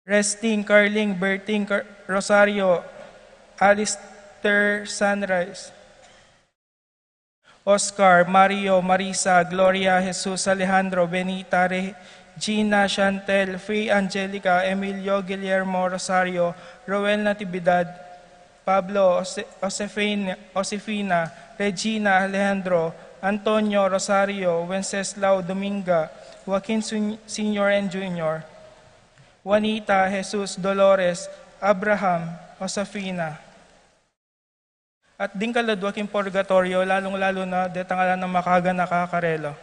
Resting, Carling, Berting, Car-, Rosario, Alistair, Sunrise, Oscar, Mario, Marisa, Gloria, Jesus, Alejandro, Benita, Regina, Chantel, Faye, Angelica, Emilio, Guillermo, Rosario, Roel, Natividad, Pablo, Jose-, Josefin-, Josefina, Regina, Alejandro, Antonio, Rosario, Wenceslao, Dominga, Joaquin Sun-, Senior and Junior, Juanita, Jesus, Dolores, Abraham, Josefina. At ding kaladwa king purgatorio, lalung-lalu na detang ala nang makaganaka karela.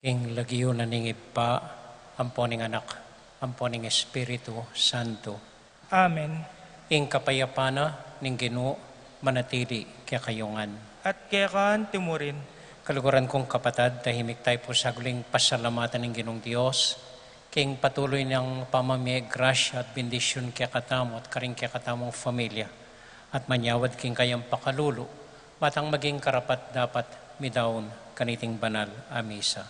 Ing lagyu na ning Ibpa, ampo ning Anak, ampo ning Espiritu Santo. Amen. Ing kapayapan na ning Ginu manatili kekayu ngan. At keka antimurin. Kaluguran kung kapatad, tahimik tayu pu sa guling pasalamatan ning Ginung Dios, king patuloy nang pamamie grasya at bendisyun kekatamu at karing kekatamung familia, at manyawad king kayang pakalulu, matang maging karapat-dapat midaun kaniting banal a misa.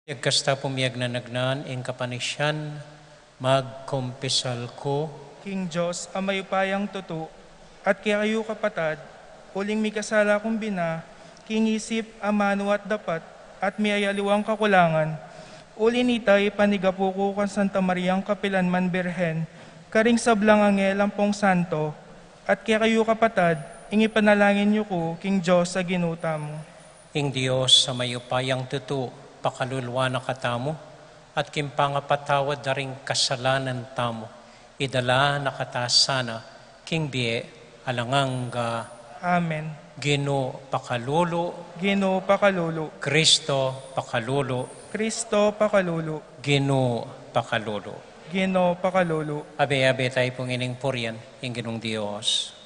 Yagkasta pumiyag na nagnan ing kapanisian, magkumpisal ku. King Dios a mayupayang tutu, at kekayu kapatad, uling mikasala kung bina, king isip, amanu at dapat, at miyayaliwang kakulangan. Uli nita, ipanigapu ku kang Santa Mariang kapilanman Birhen, karing sablang anghel ampong santo, at kekayu kapatad, ing ipanalangin yu ku king Dios a Ginu tamu. Ing Dios a mayupayang tutu, pakaluluan na katamu, at king pangapatawad da ring kasalanan tamu, idala na kata sana king bie alang angga. Amen. Ginu pakalulu. Ginu pakalulu. Kristo pakalulu. Kristo pakalulu. Ginu pakalulu. Ginu pakalulu. Abe-abe tayu pung ining purian ing Ginung Dios.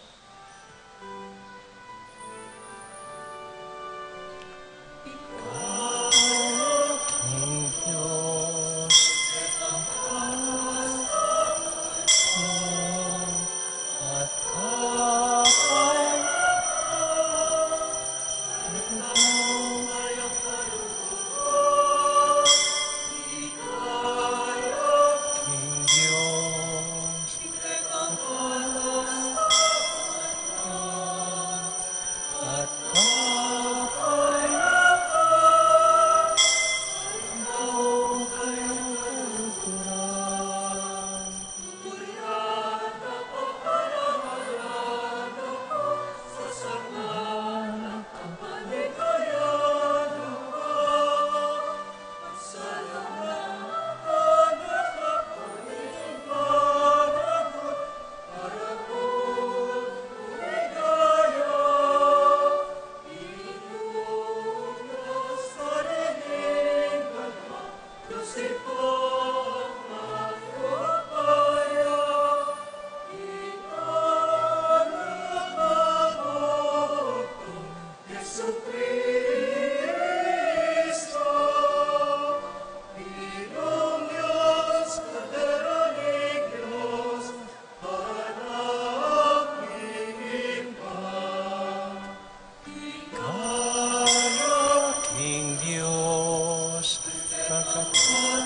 King Dios, kakatawan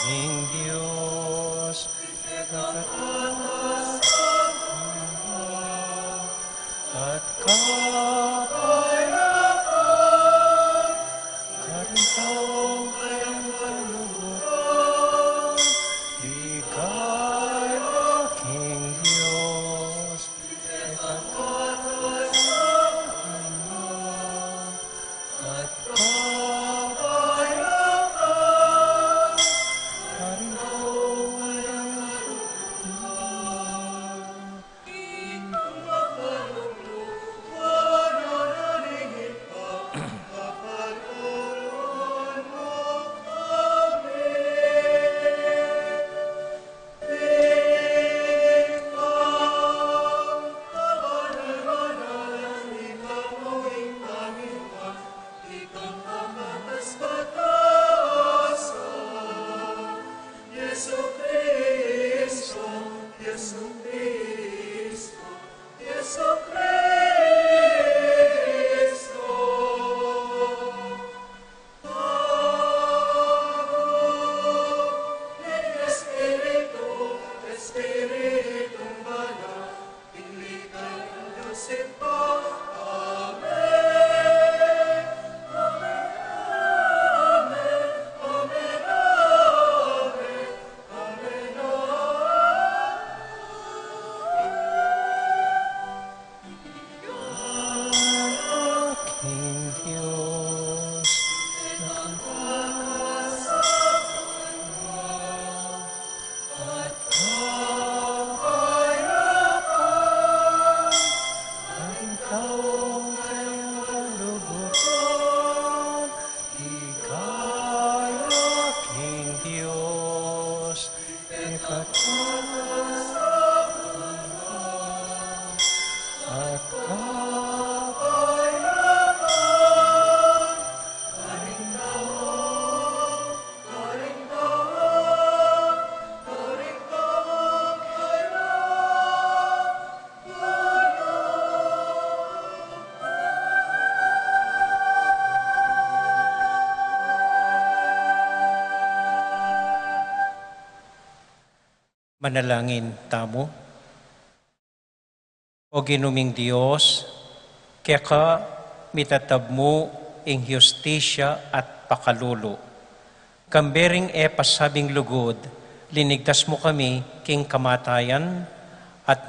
King Dios, at kapayapan, karing taong kayang kaluguran, ligaya king Dios. King Dios, Manalangin tamu. O Ginu ming Dios, keka mitatab mu ing hustisya at pakalulu. Kambe ring e pasabing lugud, linigtas mu kami king kamatayan at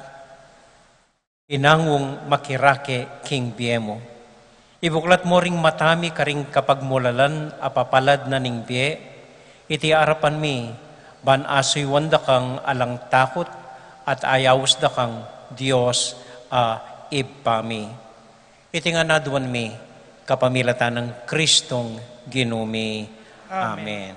inangung makirake king bie mu. Ibuklat mu ring mata mi karing kapagmulalan a papalad na ning bie, iti arapan mi, ban asuyuan da kang alang takut at ayaus da kang Dios a Ibpa mi. Iti ngan aduan mi, kapamilatan nang Kristong Ginu mi. Amen. Amen.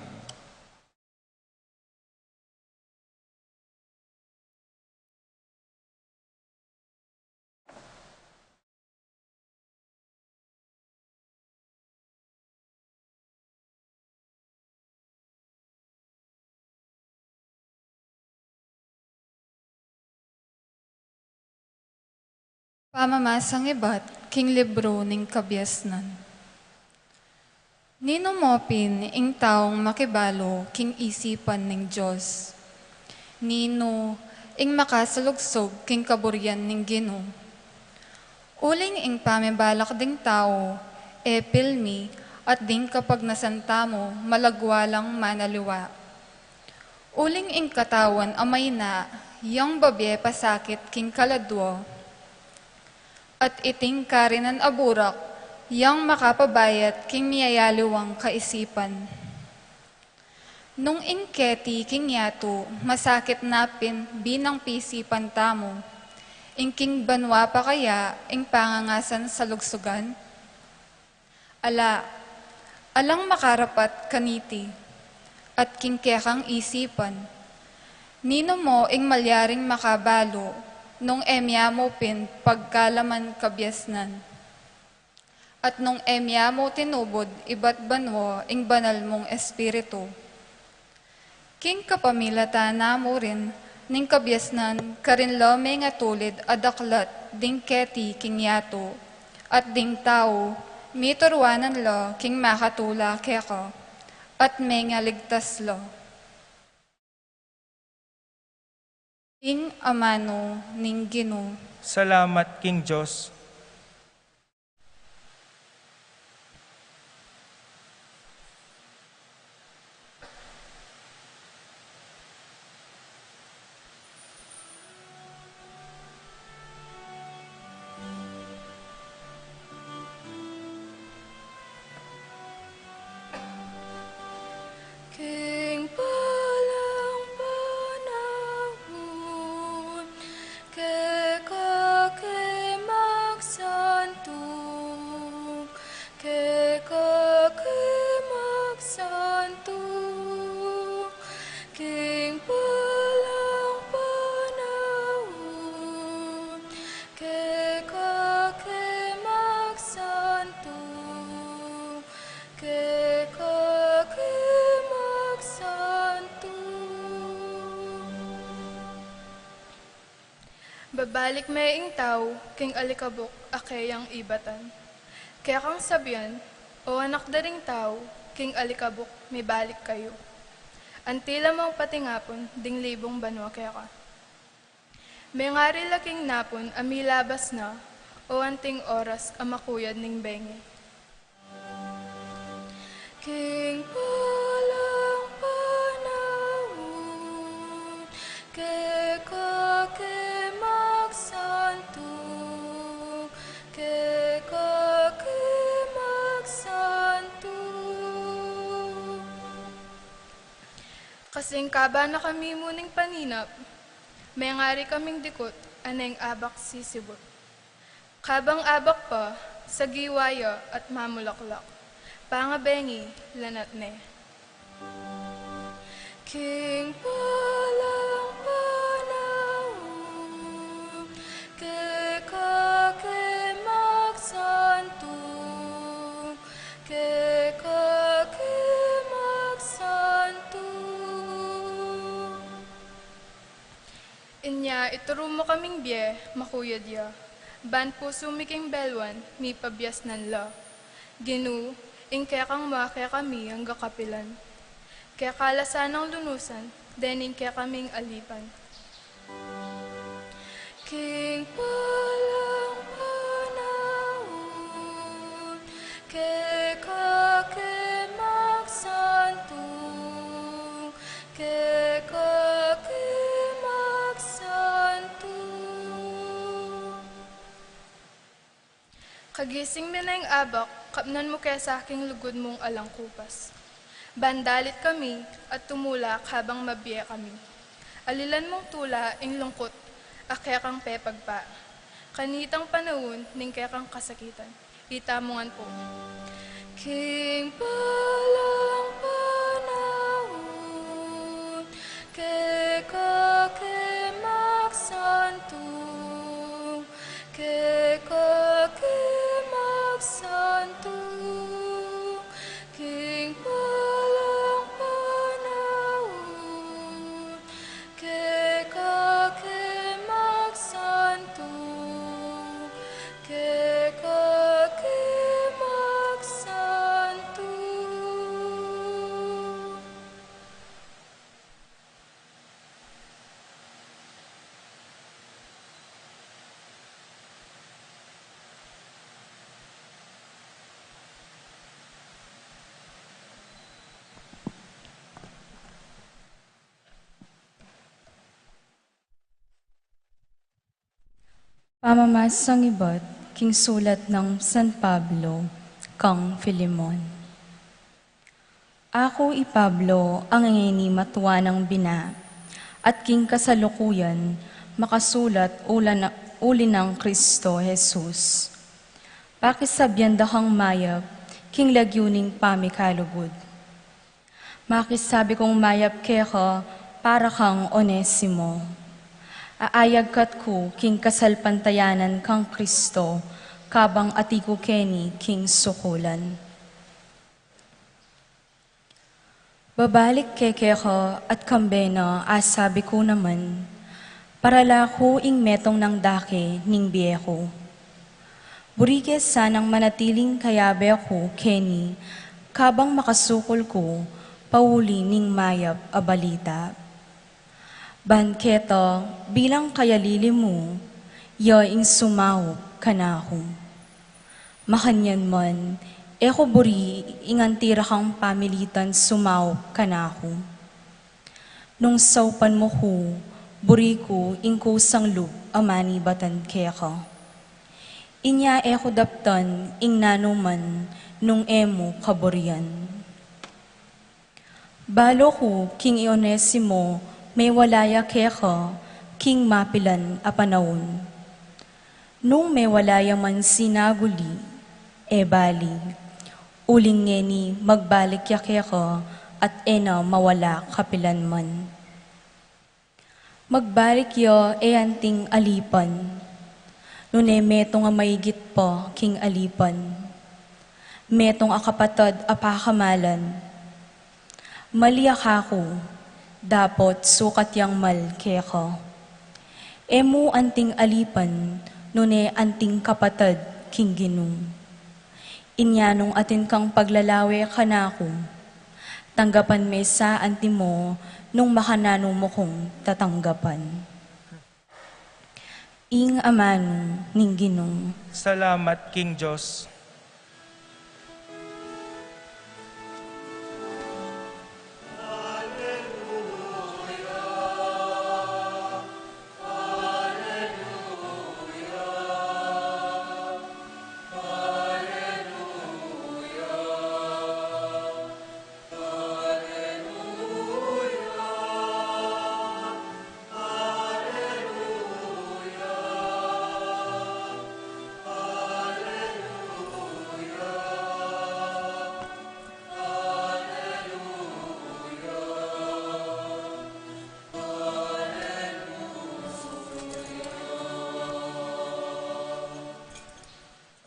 Pamamasang ibat king libru ning Kabiasnan. Ninu mo pin ing taung makibalu king isipan ning Dios? Ninu ing makasalugsug king kaburian ning Ginu? Uling ing pamibalak ding tau e pilmi at ding kapagnasan tamu malagwa lang manaliwa. Uling ing katawan a maina yang babie pasakit king kaladwa, at iting karinan a burak yang makapabayat king miyayaliwang kaisipan. Nung ing keti king yatu masakit na pin binang pisipan tamu, ing king banua pa kaya ing pangangasan salugsugan? Ala, alang makarapat kaniti, at king kekang isipan, ninu mo ing malyaring makabalu nung e mya mu pin pagkalaman kabiasnan, at nung e mya mu tinubud ibat banua ing banal mung Espiritu? King kapamilatan na mu rin ning kabiasnan karin la mengatulid a daklat ding keti king yatu, at ding tau mituruanan la king makatula keka, at mengaligtas la. Ing amanu ning Ginu. Salamat king Dios. King balang panaun, keka ke magsantung, keka ke magsantung, king balang panaun, keka ke magsantung, keka ke magsantung. Babalik me ing tau king alikabuk a keyang ibatan. Kekang sabian, O anak da ring tau, king alikabuk mibalik kayu. Antila mong patingapun ding libung banua keka. Mengari la king napun a milabas na, O anting oras a makuyad ning bengi. King palang panaun, keka ke magsantung, keka ke magsantung. Kasing kaba na kami mu ning paninap, mengari kaming dikut a neng abak sisibut. Kabang abak pa, sagiwa ya at mamulaklak. Pangabengi, lanat ne. King palang panaun, keka ke magsantung, keka ke magsantung. Inya ituru mu kaming bie, makuyad ya, ban pusu mi king belwan, mipabiasnan la. Ginu, ing kekang mua kekami angga kapilan. Keka la sanang lunusan, dening kekaming alipan. King palang panaun, keka ke magsantung, keka ke magsantung. Kagising mi neng abak, kapnan mu ke sa king lugud mung alang kupas. Ban dalit kami at tumula kabang mabie kami. Alilan mung tula ing lungkut a kekang pepagpa. Kanitang panaun ning kekang kasakitan. Ita mu ngan pu. King palang panaun, keka ke magsantung, keka ke magsantung, king palang panaun, keka ke magsantung, keka ke magsantung. Pamamasang ibat king sulat nang San Pablo kang Filemon. Aku i Pablo, a ngeni matua nang bina, at king kasalukuyan makasulat ula na, uli nang Kristo Jesus. Pakisabian da kang mayap king lagyu ning pamikalugud. Makisabi kung mayap keka para kang Onesimo. Aayagkat ku king kasalpantayanan kang Kristo, kabang ati ku keni king sukulan. Babalik ke keka at kambe na asabi ku naman, parala ku ing metung nang dake ning bie ku. Buri ke sanang manatiling kayabe ku keni kabang makasukul ku pauli ning mayap a balita. Ban keta bilang kayalili mu, ya ing sumaup kanaku. Makanyan man, e ku buri ing anti ra kang pamilitan sumaup kanaku. Nung saupan mu ku, buri ku ing kusang lub a manibatan keka. Inya e ku daptan ing nanu man nung e mu kaburian. Balu ku king i Onesimo mewala ya keka king mapilan a panaun. Nung mewala ya man sinaguli, e bali, uling ngeni magbalik ya keka at e na mawala kapilan man. Magbalik ya e anting alipan, nune metung a maigit pa king alipan, metung a kapatad a pakamalan. Mali ya kaku, dapot sukat yang mal keka. E mu anting alipan, nune anting kapatad king Ginu. Inya nung atin kang paglalawe kanaku, tanggapan me sa antimo nung makananu mu kung tatanggapan. Ing amanu ning Ginu. Salamat king Dios.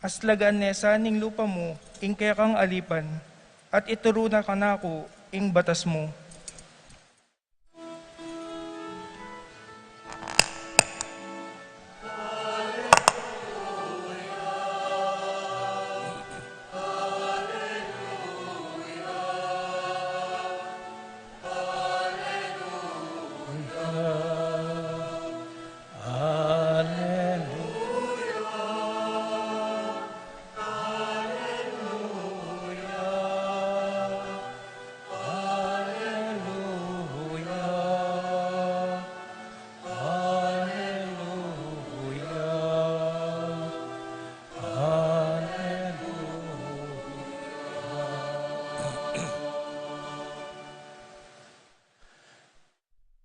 Aslagan ne sa ning lupa mu ing kekang alipan, at ituru na kanaku ing batas mu.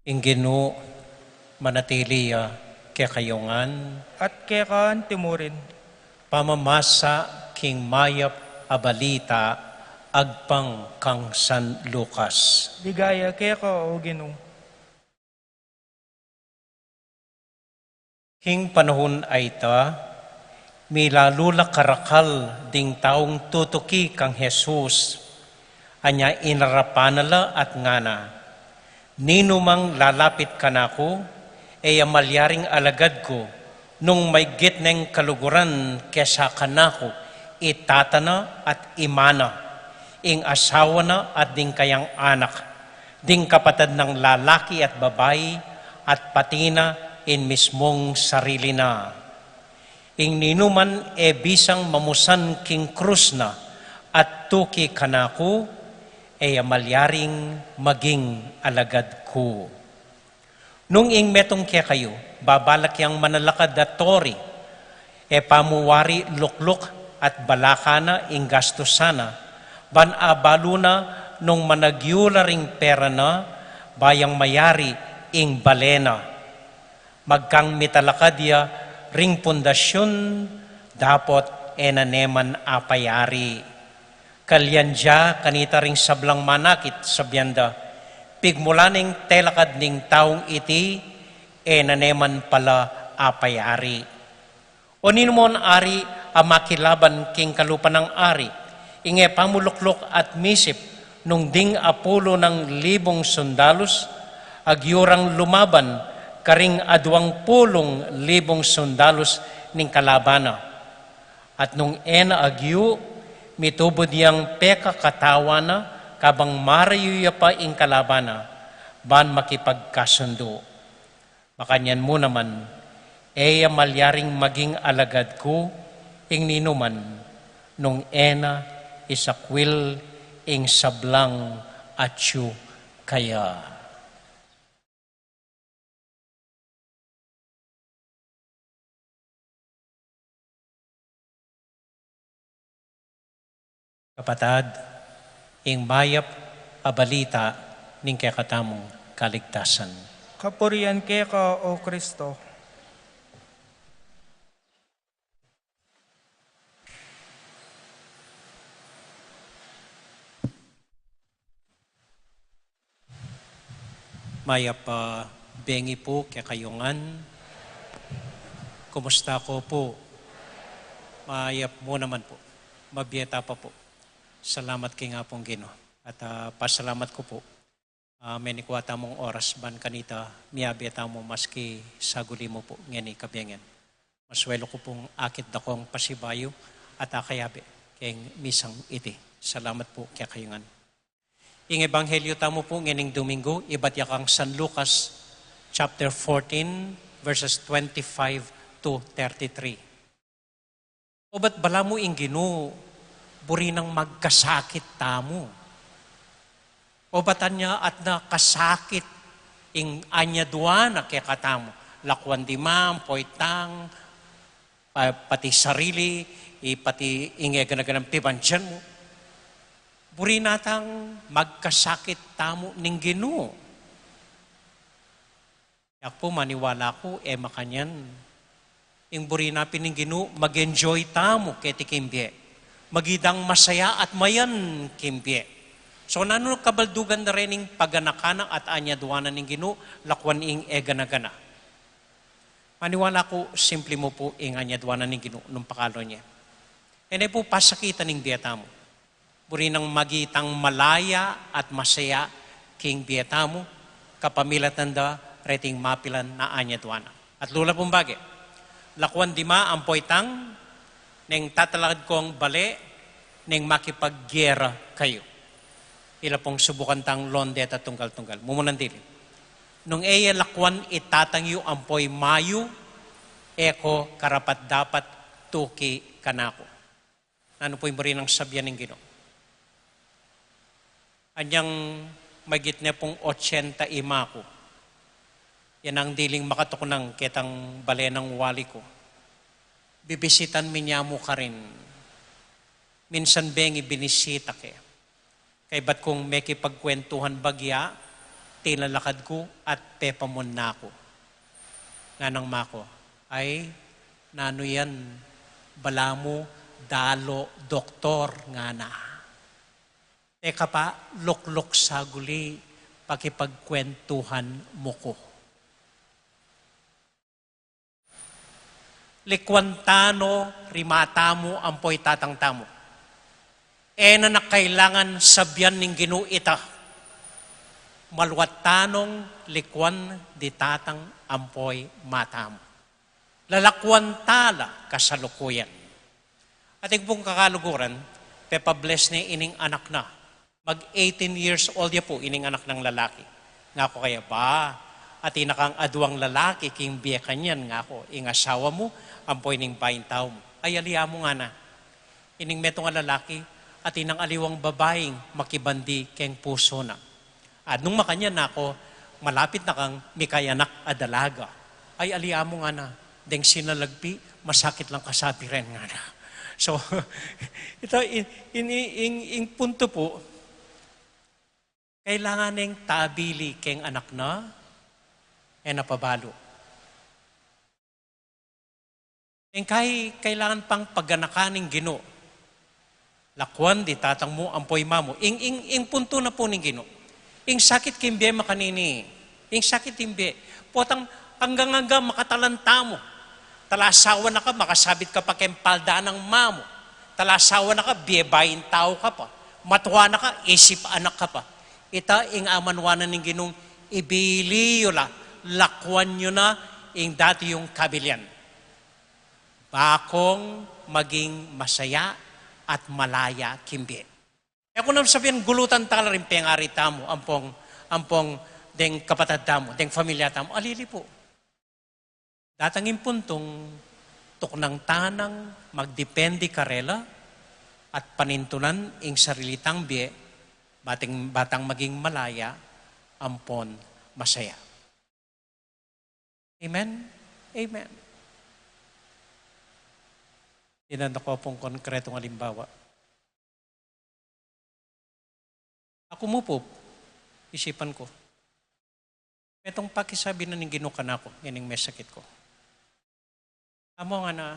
Ing Ginu manatili ya kekayu ngan. At keka antimurin. Pamamasa king mayap a balita agpang kang San Lucas. Ligaya keka, O Ginu. King panahun a ita, milalu la karakal ding taung tutuki kang Jesus, anya inarapan na la at ngana, "Ninumang lalapit kanaku, e ya malyaring alagad ku, nung maigit neng kaluguran kesa kanaku, i tata na at ima na, ing asawa na at ding kayang anak, ding kapatad nang lalaki at babai, at pati na ing mismung sarili na. Ing ninuman e bisang mamusan king krus na at tuki kanaku, e ya malyaring maging alagad ku." Nung ing metung kekayu babalak yang manalakad a tori, e pa mu wari lukluk at balaka na ing gastusan na, ban abalu na nung managyu la ring pera na, ba yang mayari ing bale na. Magkang mitalakad ya ring pundasyun, dapot e na ne man apayari. Kalyan da kanita ring sablang manakit, sabian da, "Pigmulan ing telakad ning taung iti, e na ne man pala apayari." O ninu man ari a makilaban king kalupa nang ari, ing e pa mu lukluk at misip, nung ding apulu nang libung sundalus, agyu rang lumaban karing aduang pulung libung sundalus ning kalaban na. At nung e na agyu, mitubud yang pekakatawan na, kabang marayu ya pa ing kalaban na, ban makipagkasundu. Makanyan mu naman, e ya malyaring maging alagad ku ing ninuman, nung e na isakwil ing sablang atyu kaya. Kapatad, ing mayap a balita ning kekatamung kaligtasan. Kapurian keka, O Kristo. Mayap a bengi pu kekayu ngan. Kumusta ko pu? Mayap mu naman pu. Mabie ta pa pu. Salamat king Apung Ginu. At, ah, pasalamat ku pu, ah, menikua tamung oras ban kanita, miyabe tamu maski saguli mu pu ngeni kabengi. Masuelo ku pung akit dakong pasibayu at akayabe keng misang iti. Salamat pu kekayu ngan. Ing ebanghelyo tamu pu ngening Domingo, ibat ya kang San Lucas, chapter fourteen, verses twenty-five two thirty-three. Obat balamu ing Ginu, buri nang magkasakit tamu. Obat anya at nakasakit ing anyadua na kekatamu. Lakuan dima, ampo itang, pa-, pati sarili, i pati ing eganaganang pibandian mu. Buri na tang magkasakit tamu ning Ginu. Yak pu maniwala ku, e makanyan. Ing buri na pin ning Ginu, mag-enjoy tamu keti king bie. Magitang masaya at mayan king bie. So, nanu kabaldugan da rening paganaka na at anyadua na ning Ginu, lakuan ing eganagana. Maniwala ku, simple mu pu ing anyadua na ning Ginu, nung pakalo ne. E ne pu pasakitan ing bie tamu. Buri nang magitang malaya at masaya king bie tamu, kapamilatan da reting mapilan na anyadua na. At lula pung bage, lakuan dima ampo itang, neng tatalakad kong bale, neng makipaggera kayu. Ila pung subukan tang londe ta tunggal-tunggal. Mumunang dili. Nung e ye lakuan i tatang yu ampo i mayu, e ko karapat-dapat tuki kanaku. Nanu pu ing buri nang sabian ning Ginu? Anyang magit ne pung ochenta i ima ku. Yan ang diling makatuknang ketang bale nang wali ku. Bibisitan mi ne mu karin. Minsan bengi binisita ke. Kaybat kung mekipagkwentuhan bagya, tinalakad ku at pepamun na ku. Nganang ima ku, "Ay, nanu yan, balamu dalo doktor," ngana. "Teka pa, lukluk saguli, pakipagkwentuhan mu ku." Likuan ta no ring mata mu ampo i tatang tamu. E na na kailangan sabian ning Ginu ita. Maluat ta nong likuan di tatang ampo i mata mu. Lalakuan ta la kasalukuyan. Atin pung kakaluguran, pepa-bless ne ining anak na. Mag eighteen years old ya pu ining anak nang lalaki. Ngaku kaya, "Ba, atin na kang aduang lalaki king bie kanyan," ngaku, "ing asawa mu ampo ining baing tau mu." "Ay, ali amu," ngana. "Ining metung a lalaki, atin nang aliwang babaing makibandi keng pusu na. At nung makanyan na ku, malapit na kang mikayanak a dalaga." "Ay, ali amu," ngana, "deng sinalagpi, masakit lang kasabi ren," ngana. So, ita, in, in, in, in punto pu, kailangan neng tabili keng anak na, e na pabalu. Ing kai-, kailangan pang paganakan ning Ginu. Lakuan di tatang mu ampo i ima mu. Ing, ing, ing punto na pu ning Ginu. Ing sakit king bie makanini. Ing sakit king bie. Potang anggang-angga makatalan tamu. Talasawa na ka, makasabit ka pa keng palda nang ima mu. Talasawa na ka, bie baing tau ka pa. Matua na ka, isip anak ka pa. Ita ing amanuan na ning Ginung, ibili yu la, lakuan yu na ing dati yung kabilian. Bakung maging masaya at malaya king bie. E ku nang sabian gulutan tala ring pengari tamu, ampong, ampong deng kapatad tamu, deng familia tamu. Alili pu. Datang ing puntung tuknang tanang magdepende karela at panintunan ing sarili tang bie, bating, batang maging malaya ampon masaya. Amen? Amen. Tinan da ku pung konkretong alimbawa. Aku mu pu, isipan ku. Metung pakisabi na ning Ginu kanaku, ngening mesakit ku. Amu ngana,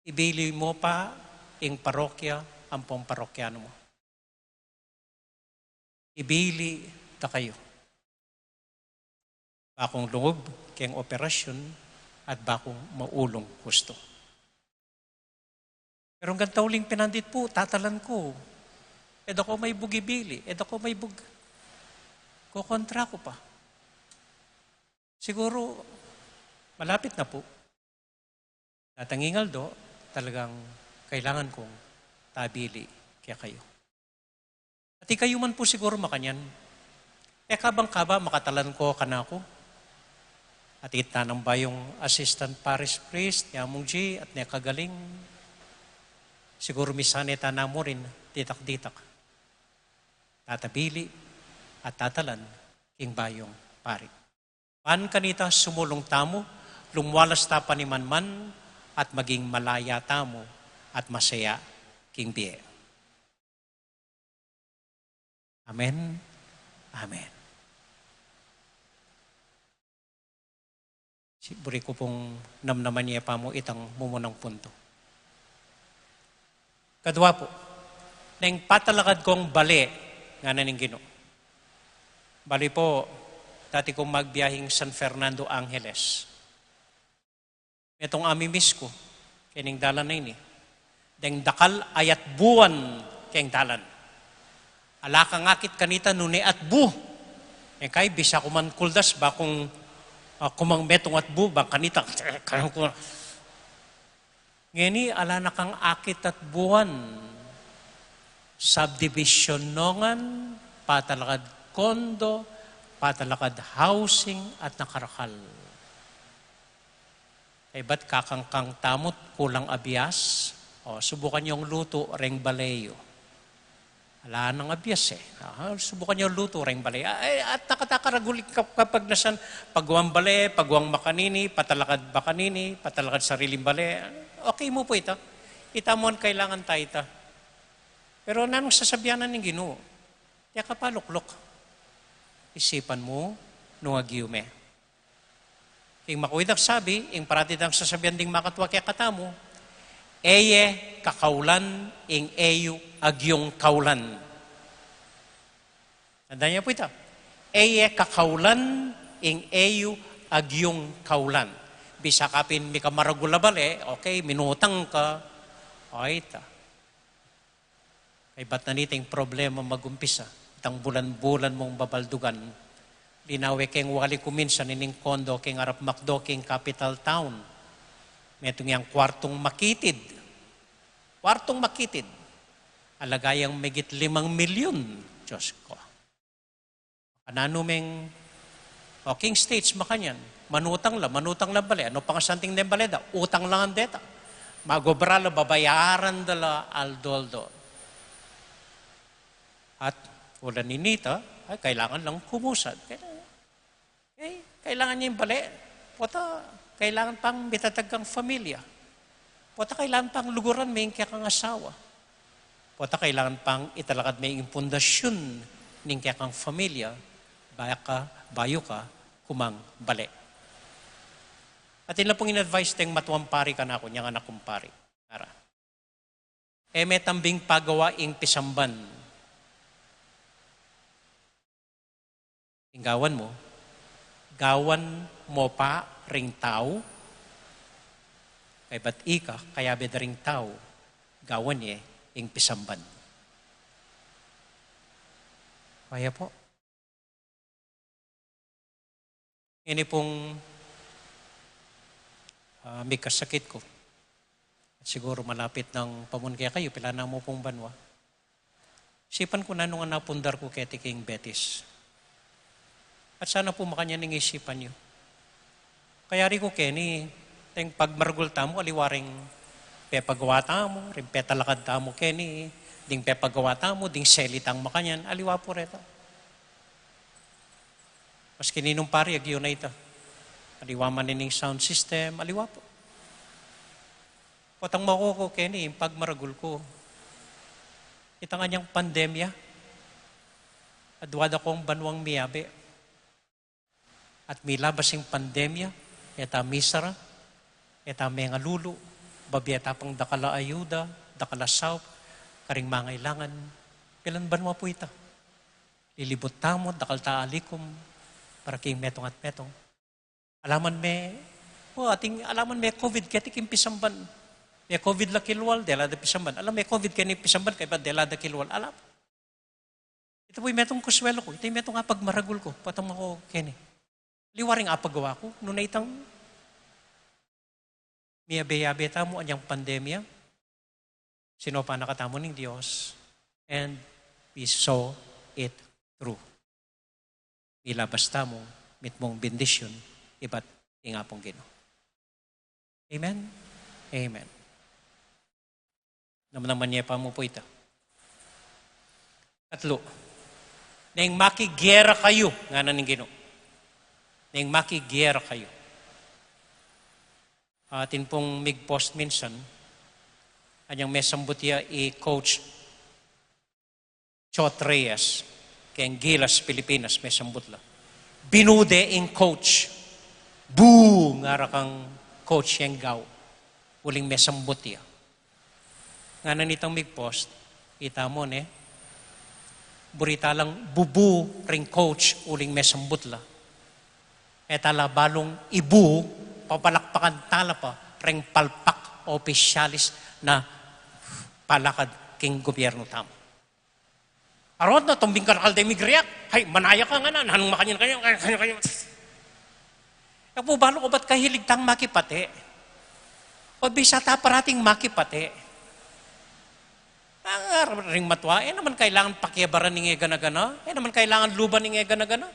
ibili mu pa ing parokya ampong parokyanu mu. Ibili ta kayu. Bakung lungub keng operasyun at bakung maulung husto. Pero anggang tauling pinandit pu, tatalan ku. E da ku maibug ibili, e da ku maibug kokontra ku pa. Siguru, malapit na pu. Datang ing aldo, talagang kailangan kung tabili kekayu. At ikayu man pu siguru makanyan. E kabang kaba makatalan ku kanaku? At ita nang bayung assistant parish priest, Nyamung G, at ne kagaling. Siguru misan e ta na mu rin, ditak-ditak tatabili at tatalan king bayung pari. Ban kanita sumulung tamu, lumualas ta panimanman, at maging malaya tamu at masaya king bie. Amen. Amen. Buri ku pung namnaman ye pa mu itang mumunang punto. Kadua pu, neng patalakad kong bale, ngana ning Ginu. Bale pu, dati kung magbiahing San Fernando, Angeles. Metung amimiss ku kening dalan a ini. Deng dakal a atbuan keng dalan. Ala kang akit kanita nune atbu. E kay bisa ku man kuldas ba kung, ah, kumang metung atbu ba kanita. Kayang ku. Ngeni ala na kang akit atbuan. Subdivision nongan, patalakad kondo, patalakad housing at nakarakal. Kaybat kakangkang tamut kulang abias, o subukan yung lutu reng bale yu. Ala nang abias e. Ah, subukan yung lutu reng bale. Ah, eh, at nakatakaragul ing kap-, kapagnasan, pagwang bale, pagwang makanini, patalakad makanini, patalakad sariling bale. Okay mu pu ita. Ita mu ang kailangan ta ita. Pero nanung sasabian na ning Ginu? Teka pa, lukluk. Isipan mu nung agyu me. Ing makuidak sabi, ing parati dang sasabian ding makatua kekatamu, e ye kakaulan ing e yu agyung kaulan. Tandaan niyo po ito. E ye kakaulan ing e yu agyung kaulan. Bisa ka pin mika maragul a bale, okay, minutang ka. O, ita. Kaybat na nita ing problema magumpisa, itang bulan-bulan mung babaldugan. Linawe keng wali ku minsan ining kondo keng arap McDo keng capital town. Metung yang kwartung makitid. Kwartung makitid. Alaga yang migit limang milyun. Diyos ko. Nanu meng, o, king stage makanyan. Manutang la, manutang la bale. Anu pang asanting deng bale da? Utang la ngan deta. Magobra la, babayaran da la aldo-aldo. At ulan ini ta, ay, kailangan lang kumusad. Kailangan, eh, kailangan niya ing bale. Pota, kailangan pang mitatag kang familia. Pota, kailangan pang luguran me ing kekang asawa. Pota kailangan pang italakad me ing pundasyun ning kekang familia, baya ka, bayu ka kumang bale. At ila pung in-advise deng matuang pari kanaku, nyang anak kung pari. Ara. E me tambing pagawa ing pisamban. Ing gawan mu, gawan mu pa ring tau, kaybat ika, kayabe da ring tau, gawan ye ing pisamban. Kaya po. Ini pung, ah, mikasakit ku. At siguru malapit nang pamun kekayu, pilan na mu pung banua. Isipan ku nanu ngan apundar ku keti king Betis. At sana pu makanyan ing isipan yu. Kayari ku keni, deng pagmaragul tamu, aliwa ring pepagawa tamu, ring petalakad tamu keni, ding pepagawa tamu, ding selitang makanyan, aliwa pu reta. Maski ninung pari, agyu na ita. Aliwa man ining sound system, aliwa pu. Potang makuku keni, ing pagmaragul ku. Itang anyang pandemya, adwa dakong banuang miyabe. At milabas ing pandemya, e ta misara, e ta mengalulu, babie ta pang dakal a ayuda, dakal a saup, karing mangailangan, pilan banua pu ita. Lilibut tamu, dakal ta alikum, para king metung at metung. Ala man me, o, ating, ala man me COVID keti king pisamban. Me COVID la kilwal, dela da pisamban. Ala me COVID keni pisamban, kaybat dela da kilwal. Ala. Ita pu ing metung konsuelo ku, ita ing metung apagmaragul ku, potang makuku keni. Aliwa ring apagawa ku, nune itang miyabe-yabe tamu anyang pandemya, sinupan na katamu ning Dios, and we saw it through. Milabas tamu mitmung bendisyun, ibat ing Apung Ginu. Amen? Amen. Namnaman ye pa mu pu ita. Katlu, neng makigera kayu, ngana ning Ginu. Neng makigera kayu. Atin pung mig-post minsan, anyang mesambut ya i Coach Chot Reyes, keng Gilas, Pilipinas, mesambut la. Binu de ing coach. Bu, ngara kang coach yang gau. Uling mesambut ya. Ngana nitang mig-post, ita mu ne, buri talang bubu ring coach uling mesambut la. E tala balung ibu, papalakpakan tala pa ring palpak opisyalis na palakad king gobyernu tamu. Arot na, tumbing karakal de mig-react. Hay, manaya ka ngana, nanung makanyan kanyan, kanyan, kanyan, kanyan. E ku balu ku bat kahilig tang makipate. O bisa ta parating makipate. Ang ring matua, e naman kailangan pakiabaran ing e gana-gana. E naman kailangan luban ing e gana-gana.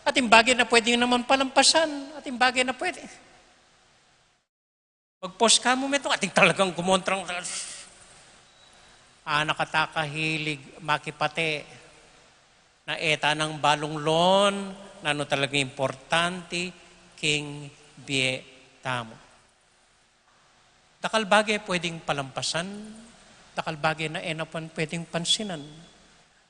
Ating bagay na pwede naman palampasan. Ating bagay na pwede. Mag-post ka mu metung, ating talagang kumontra. Anak a ta kahilig makipate, na e ta nang balung lon nanu talagang importante king bie tamu. Dakal bagay pwedeng palampasan, dakal bagay na e na pan pwedeng pansinan.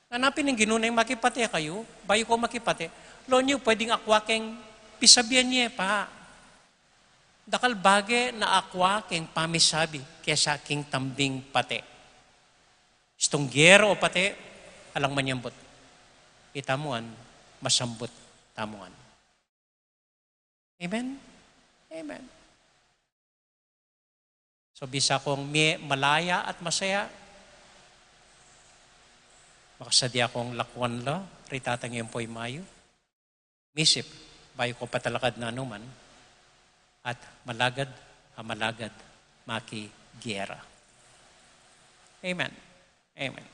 Ngana pin ning Ginu neng makipate kayu, bayu ko makipate, lon yu pwedeng akwa keng pisabian ye pa. Dakal bagay na akwa keng pamisabi kesa king tambing pate. Istung gera o pate, alang manyambut. Ita mu ngan, masambut tamu ngan. Amen? Amen. So, bisa kong mie malaya at masaya, makasadya kong lakwan la, ritang iyong puy mayu. Misip, bayu ko patalakad nanu man, at malagad a malagad makigera. Amen. Amen.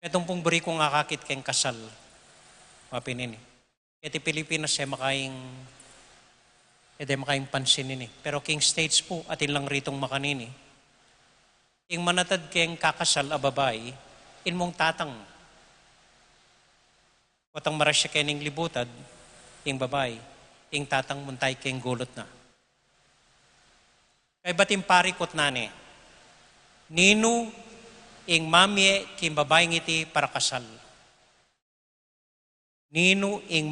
Metung pung buri kung akakit keng kasal, wa pin ini. Keti Pilipinas, e makaing, e de makaing pansin ini. Pero king States pu, atin lang ritung makanini. Ing manatad keng kakasal a babai, ing mung tatang. Potang marasya keng libutad, ing babai, ing tatang munta keng gulut na. Kaybat ing parikut na ne, ninu ing mamie king babaing iti para kasal? Ninu ing